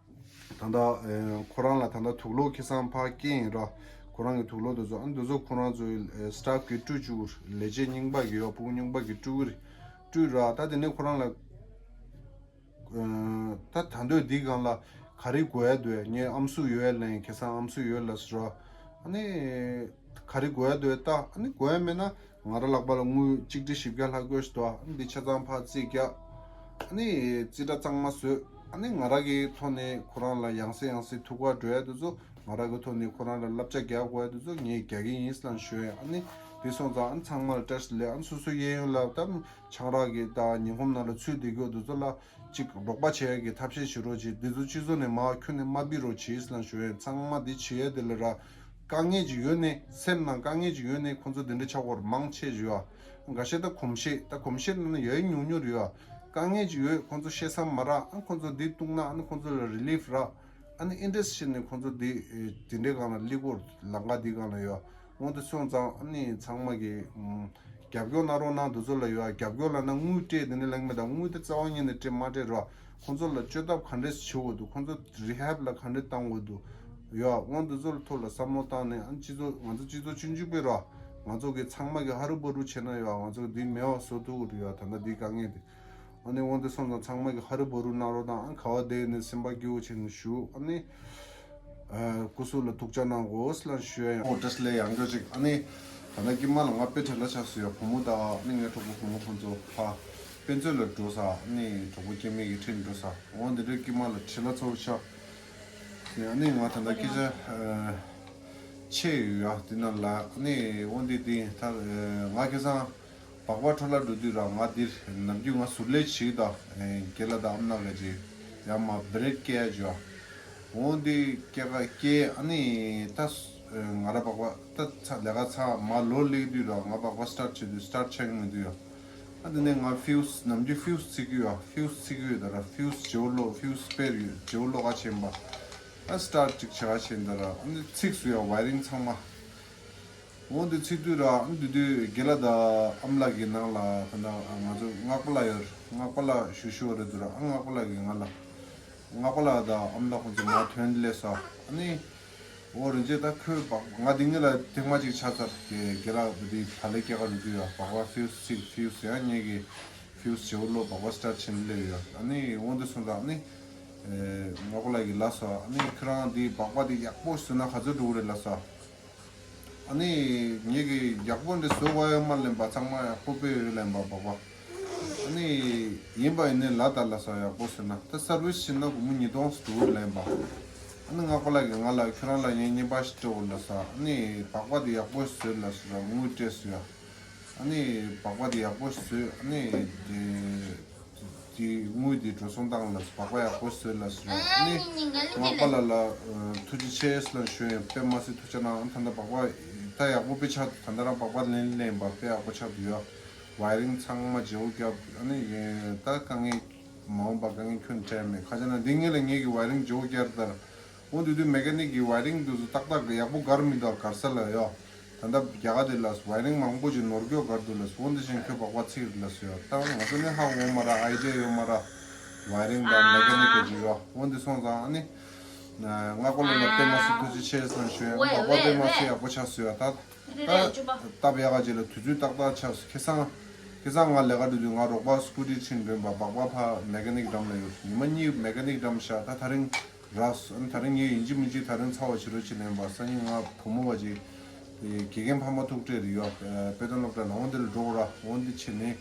ད་ལྟ་ཨེ་ཁོ་རང་ལ་ད་ལྟ་དུག་ལོག་ཁེ་སང་ཕར་སྐྱེས་ཡིན་ར། ཁོ་རང་གི་དུག་ལོག་དེ་ཚོ་ཨ་འདི་ཚོ་ཁོ་རང་ཚོའི་ཨེ་སི་ཊཕ་གི་བཀྲུས་བཅུག་ལས་བྱེད་རྙིང་པ་གི་ཡོད། ཕྲུ་གུ་རྙིང་པ་གི་བཀྲུས་བཀྲུས་ར། ད་དེ་ནས་ཁོ་རང་ལ་ཨེ་ད་ད་འདོད་འདི་སྒང་ལ་ག་རེ་དགོས་ཡ་འདུག་ངས་ཨམ་སྲུ་ཡོད་ལབ་ཡིན། ཁེ་སང་ཨམ་སྲུ་ཡོད་ལབ་སོང་ར། ཨ་ནི། ག་རེ་དགོས་ཡ་འདུག་ད། ཨ་ནི་དགོས་ཡ་མེད་ན་ང་ར་ལག་པ་ལ་དངུལ་གཅིག་ཁྲི་བཞི་བརྒྱ་ལྷག་དགོས་ཤི་འདུག་ཨ་ནི་འདི་ཆ་ཚང་ཕར་རྩིས་རྒྱག་ཨ་ནི་རྩིས་ཁྲ་གཙང་མ་བཟོས། ཨ་ནི་ང་ར་གི་ཐོག་ནས་ཁོ་རང་ལ་ཡང་སེ་ཡང་སེ་ཐུག་པར་འགྲོ་ཡ་དེ་ཚོ། ང་ར་གི་ཐོག་ནས་ཁོ་རང་ལ་བསླབ་བྱ་རྒྱག་དགོས་ཡ་དེ་ཚོ་ངས་རྒྱག་གི་ཡིན་ལབ་ཞུ་ཡ། ཨ་ནི་དེ་སོང་ཙང་ཨ་ནི་ཚང་མ་ལ་བཀྲ་ཤིས་བདེ་ལེགས། ཨ་ནི་སོ་སོ་གཡས་གཡོན་ལ་ད་ཆང་རག་གི་ད་ཉེན་ཁོམ་ནང་ལ་ཚུད་བསྡད་རྒྱུ་དེ་ཚོ་ལ། གཅིག་རོགས་པ་བྱེད་ཡ་གི་ཐབས་ཤེས་བྱེད་རོགས་བྱེད། འདི་ཚོ་སྤྱི་ཚོགས་ནས་མར་ཁྱོན་ནས་མ་ཕུད་རོགས་བྱེད་ཟེར་ལབ་ཞུ་ཡ། ཚང་མ་འདི་བྱེད་ཡ་དེ་ལ་ར་དཀའ་ངལ་ཅིག་ཡོད་ནའི། སེམས་ནང་དཀའ་ངལ་ཅིག་ཡོད་ནའི་ཁོང་ཚོ་འདི་འདྲ་ཆགས་ཡོད་རེད། མང་ཆེ་ཞིག་ཡོད། འགའ་ཤས་ད་གོམས་གཤིས་ད་གོམས་གཤིས་ནང་ན་ཡོད་ཉུང་ཉུང་རེད་ཡོད། དཀའ་ངལ་ཅིག་ཡོད། ཁོང་ཚོ་བཤད་ས་མ་རག་ཨ་ཁོང་ཚོ་འདི་བཏུང་ན་ཨ་ཁོང་ཚོ་ལ་རི་ལིཕ་རག་ཨ་ནི་ཨིན་ཊེ་རེ་སི་ཊི་བྱས་ནས་ཁོང་ཚོ་འདི་འདི་འདྲའི་སྒང་ལ་སླེབས་ཀྱི་ཡོད་རེད། ལམ་ཁ་འདི་སྒང་ལ་ཡོད། འོ་འདི་སོང་ཙང་ཨ་ནི་ཚང་མ་གི་ཨམ། རྒྱབ་སྐྱོར་གནང་རོགས་གནང་། འདི་ཚོ་ལ་ཡོད་རྒྱབ་སྐྱོར་ལབ་ན་དངུལ་སྤྲད་དེ་འདྲ་ལབ་མེད་ད། དངུལ་དེ་རྩ་བ་ཉིད་ནས་སྤྲད་མ་སྤྲད་རོགས། ཁོང་ཚོ་ལ་བཅོས་ཐབས་ག་འདྲས་བྱེད་དགོས་འདུག་ཁོང་ཚོ་རི་ཧེབ་ལ་ག་འདྲས་བཏང་དགོས་འདུག་ཡོད། འོ་འདི་ཚོ་ལ་ཐོག་ལ་བསམ་བློ་བཏང་ནས་ཨ་སྤྱི་ཚོགས་ང་ཚོ་སྤྱི་ཚོགས་ཆུང་ཆུང་པོའི་རོགས། ང་ཚོ་གི་ཚང་མ་གི་ཧ་རུ་བུ་རུ་བྱས་ན་ཡོད། ང་ཚོ་འདི་མེད་པ་བཟོ་ཐུབ་ཀྱི་རེད་ཡོད། ད་ལྟ་འདི་དཀའ་ངལ་དེ། ཨ་ནི་འོ་འདི་སོང་ཙང་ཚང་མ་གི་ཧ་རུ་བུ་རུ་གནང་རོགས་དང་། ཨ་ག་བ་བསྡད་ནས་སེམས་པ་སྐྱིད་པོ་བྱས་ནས་བཞུགས། ཨ་ནི། ཨ་སྐུ་གཟུགས་ལ་ཐུགས་ཅག་གནང་དགོས་ལབ་ཞུ་ཡ་ཡིན། ཨོ་བཀྲ་ཤིས་བདེ་ལེགས་ཡང་བསྐྱར་ཅིག་ཨ་ནི་ད་ལྟ་དཀྱིལ་མ་ལ་ང་དཔེ་བྲེལ་བ་ཆགས་སོང་ཡ། བུ་མོ་དང་ཨ་ནི་ངའི་གྲོགས་པོ་བུ་མོ་ཁོང་ཚོ་ཕར་དཔེ་མཛོད་ལ་འགྲོ་ས། ཨ་ནི་གྲོགས་པོ་སྐྱེ་དམན་གྱི་ཁྲིད་འགྲོ་ས། འོ་འདི་འདྲའི་དཀྱིལ་མ་ལ་བྲེལ་བ་ཚ་པོ་ཆགས། ཨ་ནི་ང་ད་ལྟ་སྐད་ཆ་ཨ་ཆད་ཡོད་ཡ། འདི་ནང་ལ་ཨ་ནི་འོ་འདི་འདི་ད་ཨ་ང་ཁ་སང་སྦག་སྦག་འཕྲོ་བརླག་འགྲོ་དུས་ར། ང་འདིར་ནམ་རྒྱུན་ང་ཟུར་ལས་བྱེད་ད། ཨེ་རྒན་ལགས་དང་ཨ་མ་ལགས་ཀྱིས་ཡར་མར་བྷི་རེཀ་སྐྱེལ་ཡ་བྱོས། འོ་འདི་སྐྱེལ་ག་སྐྱེལ། ཨ་ནི་ད་ང་ར་སྦག་སྦག་ད་ཚ་ལས་ཀ་ཚ་མར་ལོག་སླེབས་དུས་ར། ང་སྦག་སྦག་སི་ཊར་ཊི་བྱེད་དུས་སི་ཊར་ཊི་ཆགས་ཀྱི་མི་འདུག་ཡ། ཨ་དེ་ནས་ང་ཕིའུ་སི་ནམ་རྒྱུན་ཕིའུ་སི་ཚིག་གི་ཡོད། ཕིའུ་སི་ཚིག་གི་ཡོད་ད་ར། ཕིའུ་སི་བརྗེ་པོ་སློག་ཕིའུ་སི་སྤེར་ཡོད། བརྗེ་པོ་སློག་ག་ཕྱིན་པ། ཨ་སི་ཊར་ཊི་ཅིག་བྱེད་ག་ཕྱིན་ད་ར། ཨ་ནི་ཚིགས་སུ་ཡ་ཝའེ་རིང་ཚང་མ། འོ་འདི་ཚིག་དུས་ར། ཨ་འདི་དུས་རྒན་ལགས་དང་ཨ་མ་ལགས་ཀྱི་ནང་ལ་ད་ལྟ་ང་ཚོ་སྔགས་པ་ལགས་ཡོད་རེད། སྔགས་པ་ལགས་ཞུ་ཞུ་བ་རེད་འདུག་ར། ཨ་སྔགས་པ་ལགས་ཀྱིས་ང་ལ། སྔགས་པ་ལགས་དང་ཨ་མ་ལགས་ཁོང་ཚོ་མར་ཐོན་སླེབས་ས། ཨ་ནི་འོ་རིན་ཆེན་ད་ཁོས་སྦག་ང་འདི་ངེད་ལ་ཐེངས་མ་གཅིག་ཆགས་ཚར། རྒན་རྒན་ལགས་འདི་ད་ལས་སྐྱེལ་ག་འགྲོ་དུས་ཡ། སྦག་སྦག་ཕིའུ་སི་ཚིག་ཕིའུ་སི་ཡང་ངེད་ཀྱི་ཕིའུ་སི་བརྗེ་པོ་སློག་སྦག་སྦག་སི་ཊར་ཊི་བྱེད་སླེབས་ཡོད། ཨ་ནི་འོ་འདི་སོང་ཙང་ཨ་ནི་སྔགས་པ་ལགས་ཀྱིས་ལབ་སོང་། ཨ་ནི་ཁྱེད་རང་འདི་སྦག་སྦག་འདི་ཡག་པོ་བཟོས་ན་ག་ཚོད་འགྲོ་གི་རེད་ལབ་སོང་། ཨ་ནི་ངེད་ཀྱིས་ཡག་པོ་འདི་བཟོ་བ་ཡོད་མ་ལེན་པ། ཚང་མ་ཡག་པོ་དཔེ་ཡོད་ལེན་པ་པགས་པ། ཨ་ནི་ཡིན་པ་ཡིན་ནའི་ལ་དྭགས་ལ་ས་ཡག་པོ་ཟོས་ན་ད་སར་བིས་བྱེད་ན་སྒོར་མོ་ཉིས་སྟོང་ཙམ་འདུག་ལེན་པ། ཨ་ནི་ང་ཁོ་ལ་གི་ང་ལ་ཁྱོད་རང་ལ་ངས་རྔན་པ་ཞིག་སྤྲོད་དགོས་ལ་ས། ཨ་ནི་པགས་པ་འདི་ཡག་པོ་བཟོས་ལ་ཟེར་ར། དངུལ་སྤྲད་ཟེར་ཡ། ཨ་ནི་པགས་པ་འདི་ཡག་པོ་བཟོས། ཨ་ནི་དེ་དེ་དངུལ་དེ་འགྲོ་སོང་བཏང་ལ་པགས་པ་ཡག་པོ་བཟོས་ལ་ཟེར། ཨ་ནི་ང་པགས་པ་ལ་ལ་ཨ་ཐུགས་རྗེ་ཆེ་ལ་ཞུ་ཡིན། དཔེ་མ་སྲིད་ཐུགས་རྗེ་གནང་། ད་ལྟ་པགས་པ་ད་ཡག་པོ་དཔེ་ཆགས། ད་ལྟ་རང་པགས་པ་ལེན་ལེན་པ་དཔེ་ཡག་པོ་ཆགས་འདུག་ཡ། ཝའི་རིང་ཚང་མ་བརྗེ་བོ་བརྒྱབ། ཨ་ནི་ད་དཀའ་ངལ་མ་འོངས་པ་དཀའ་ངལ་ཁྱོན་འཕྲད་མེད། ཁ་ཅིག་ན་འདི་ངེད་ལ་ངེད་ཀྱི་ཝའི་རིང་བརྗེ་བོ་བརྒྱབ་ད། འོ་དེ་དུས་མེ་ཀ་ནིག་གི་ཝའི་རིང་དེ་ཚོ་ཏག་ཏག་གི་ཡག་པོ་གར་མི་འདུག་གར་ས་ལ་ཡོད། ད་ལྟ་རྒྱ་གར་དེ་ལ་ཝའི་རིང་མང་པོ་ཅིག་ནོར་སྐྱོ་གར་འདུག་ལ། འོ་འདི་བཞིན་ཁྱོད་པགས་པ་ཚིག་རེད་ལ་ཟེར་ཡ། ད་ང་ཚོ་ནི་ཧ་གོ་མ་ར། ཨའི་ཌི་ཡ་ཡོད་མ་ར། ཝའི་རིང་དང་མེ་ཀ་ནིག་གི་ཅིག་ཡོད། འོ་འདི་སོང་ཙང་ཨ་ནི་ང་ཀོ་ལ་ལ་དཔེ་མ་སྲིད་ཐུགས་རྗེ་ཆེ་ཟེར་ཞུ་ཡ། ང་པགས་པ་དཔེ་མ་སྲིད་ཡག་པོ་ཆགས་སོང་ཡ། ད་ད་སྟབས་ཡག་ག་ཅིག་ལ་དུས་ཚོད་ཏག་ཏག་ཆགས་སོང་། ཁ་སང་ཁ་སང་ང་ལས་ཀ་འགྲོ་དུས་ང་རོགས་པ་སྐུ་ཊི་ཁྲིད་འགྲོ་ཡིན་པ། པགས་པ་ཕ་མེ་ཀ་ནིག་འགྲམ་ལ་ཡོད། ཉི་མ་གཉིས་མེ་ཀ་ནིག་འགྲམ་བཞག། ད་ད་རིང་རག་སོང་། ཨ་ནི་ད་རིང་ངས་ཡིན་གཅིག་མིན་གཅིག་ད་རིང་ཚར་བ་བྱེད་རོགས་བྱེད་ལེན་པ། སང་ཉིན་ང་བུ་མོ་བ་ཅིག་དགེ་རྒན་ཕ་མ་ཐུག་འཕྲད་རེ་ཡོད། དཔེ་སྟོན་སློབ་གྲྭ་ལ། འོ་འདི་ལ་འགྲོ་ར། འོ་འདི་བྱེད་ནས་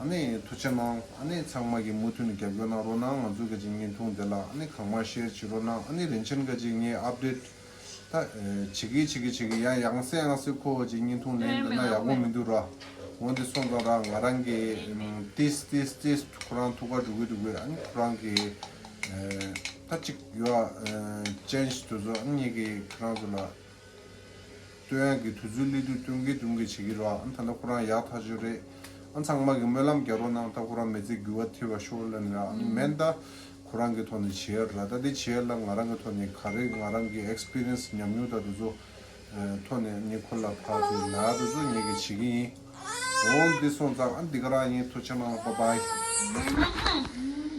ཨ་ནི་ཐུགས་རྗེ་གནང་། ཨ་ནི་ཚང་མ་གིས་མུ་མཐུད་ནས་རྒྱབ་སྐྱོར་གནང་རོགས་གནང་། ང་ཚོའི་ག་ཅིག་བརྙན་ཐུང་དེ་ལ་ཨ་ནི་གང་མང་ཤེར་བྱེད་རོགས་གནང་། ཨ་ནི་རིན་ཆེན་ག་ཅིག་ངས་ཨབ་ཌེཊ་ད་བྱེད་ཀྱི་བྱེད་ཀྱི་བྱེད་ཀྱི་ཡང་ཡང་སེ་ཡང་སེ་ཁོ་ག་ཅིག་བརྙན་ཐུང་ལེན་ན་ཡག་པོ་མི་འདུག་ར། འོ་འདི་སོང་ཙང་ར་ང་རང་གི་ཏིས་ཏིས་ཏིས་ཁོ་རང་ཐུགས་ཁ་འགྲོ་གི་འདུག་གི། ཨ་ནི་ཁོ་རང་གི་ད་ཅིག་ཡོད་ཅན་ཞིག་དུ་ཚོ། ཨ་ནི་ངེད་ཀྱི་ཁོ་རང་ཚོ་ལ་སྟོན་ཡག་གི་དུས་ཚོད་སླེབས་དུས་སྟོན་གི་སྟོན་གི་བྱེད་ཀྱི་རེད་བ། ཨ་ད་ལྟ་ཁོ་རང་ཡག་ཐག་ཆོད་རེད། ཨ་ཚང་མ་གི་སྨོན་ལམ་རྒྱག་རོགས་གནང་། ད་ཁོ་རང་མི་ཚེ་འགྱུར་བ་ཐེབས་པ་ཤོག་ལབ་ནས་ར། ཨ་ནི་མེན་ད་ཁོ་རང་གི་ཐོག་ནས་བྱེད་ཡ་ར། ད་དེ་བྱེད་ཡ་ལ་ང་རང་གི་ཐོག་ནས་ག་རེ་ང་རང་གི་ཨེགས་པི་རི་ཡན་སི་ཉམས་མྱོང་ད་དེ་ཚོ་ཐོག་ནས་ནི་ཁོ་ལ་ཕར་ཚུར་ལབ་དེ་ཚོ་ངེད་ཀྱིས་བྱེད་ཀྱི་ཡིན། འོ་འདི་སོང་ཙང་ཨ་འདི་ག་རང་ཡིན། ཐུགས་རྗེ་གནང་། བྷའི་བྷའི།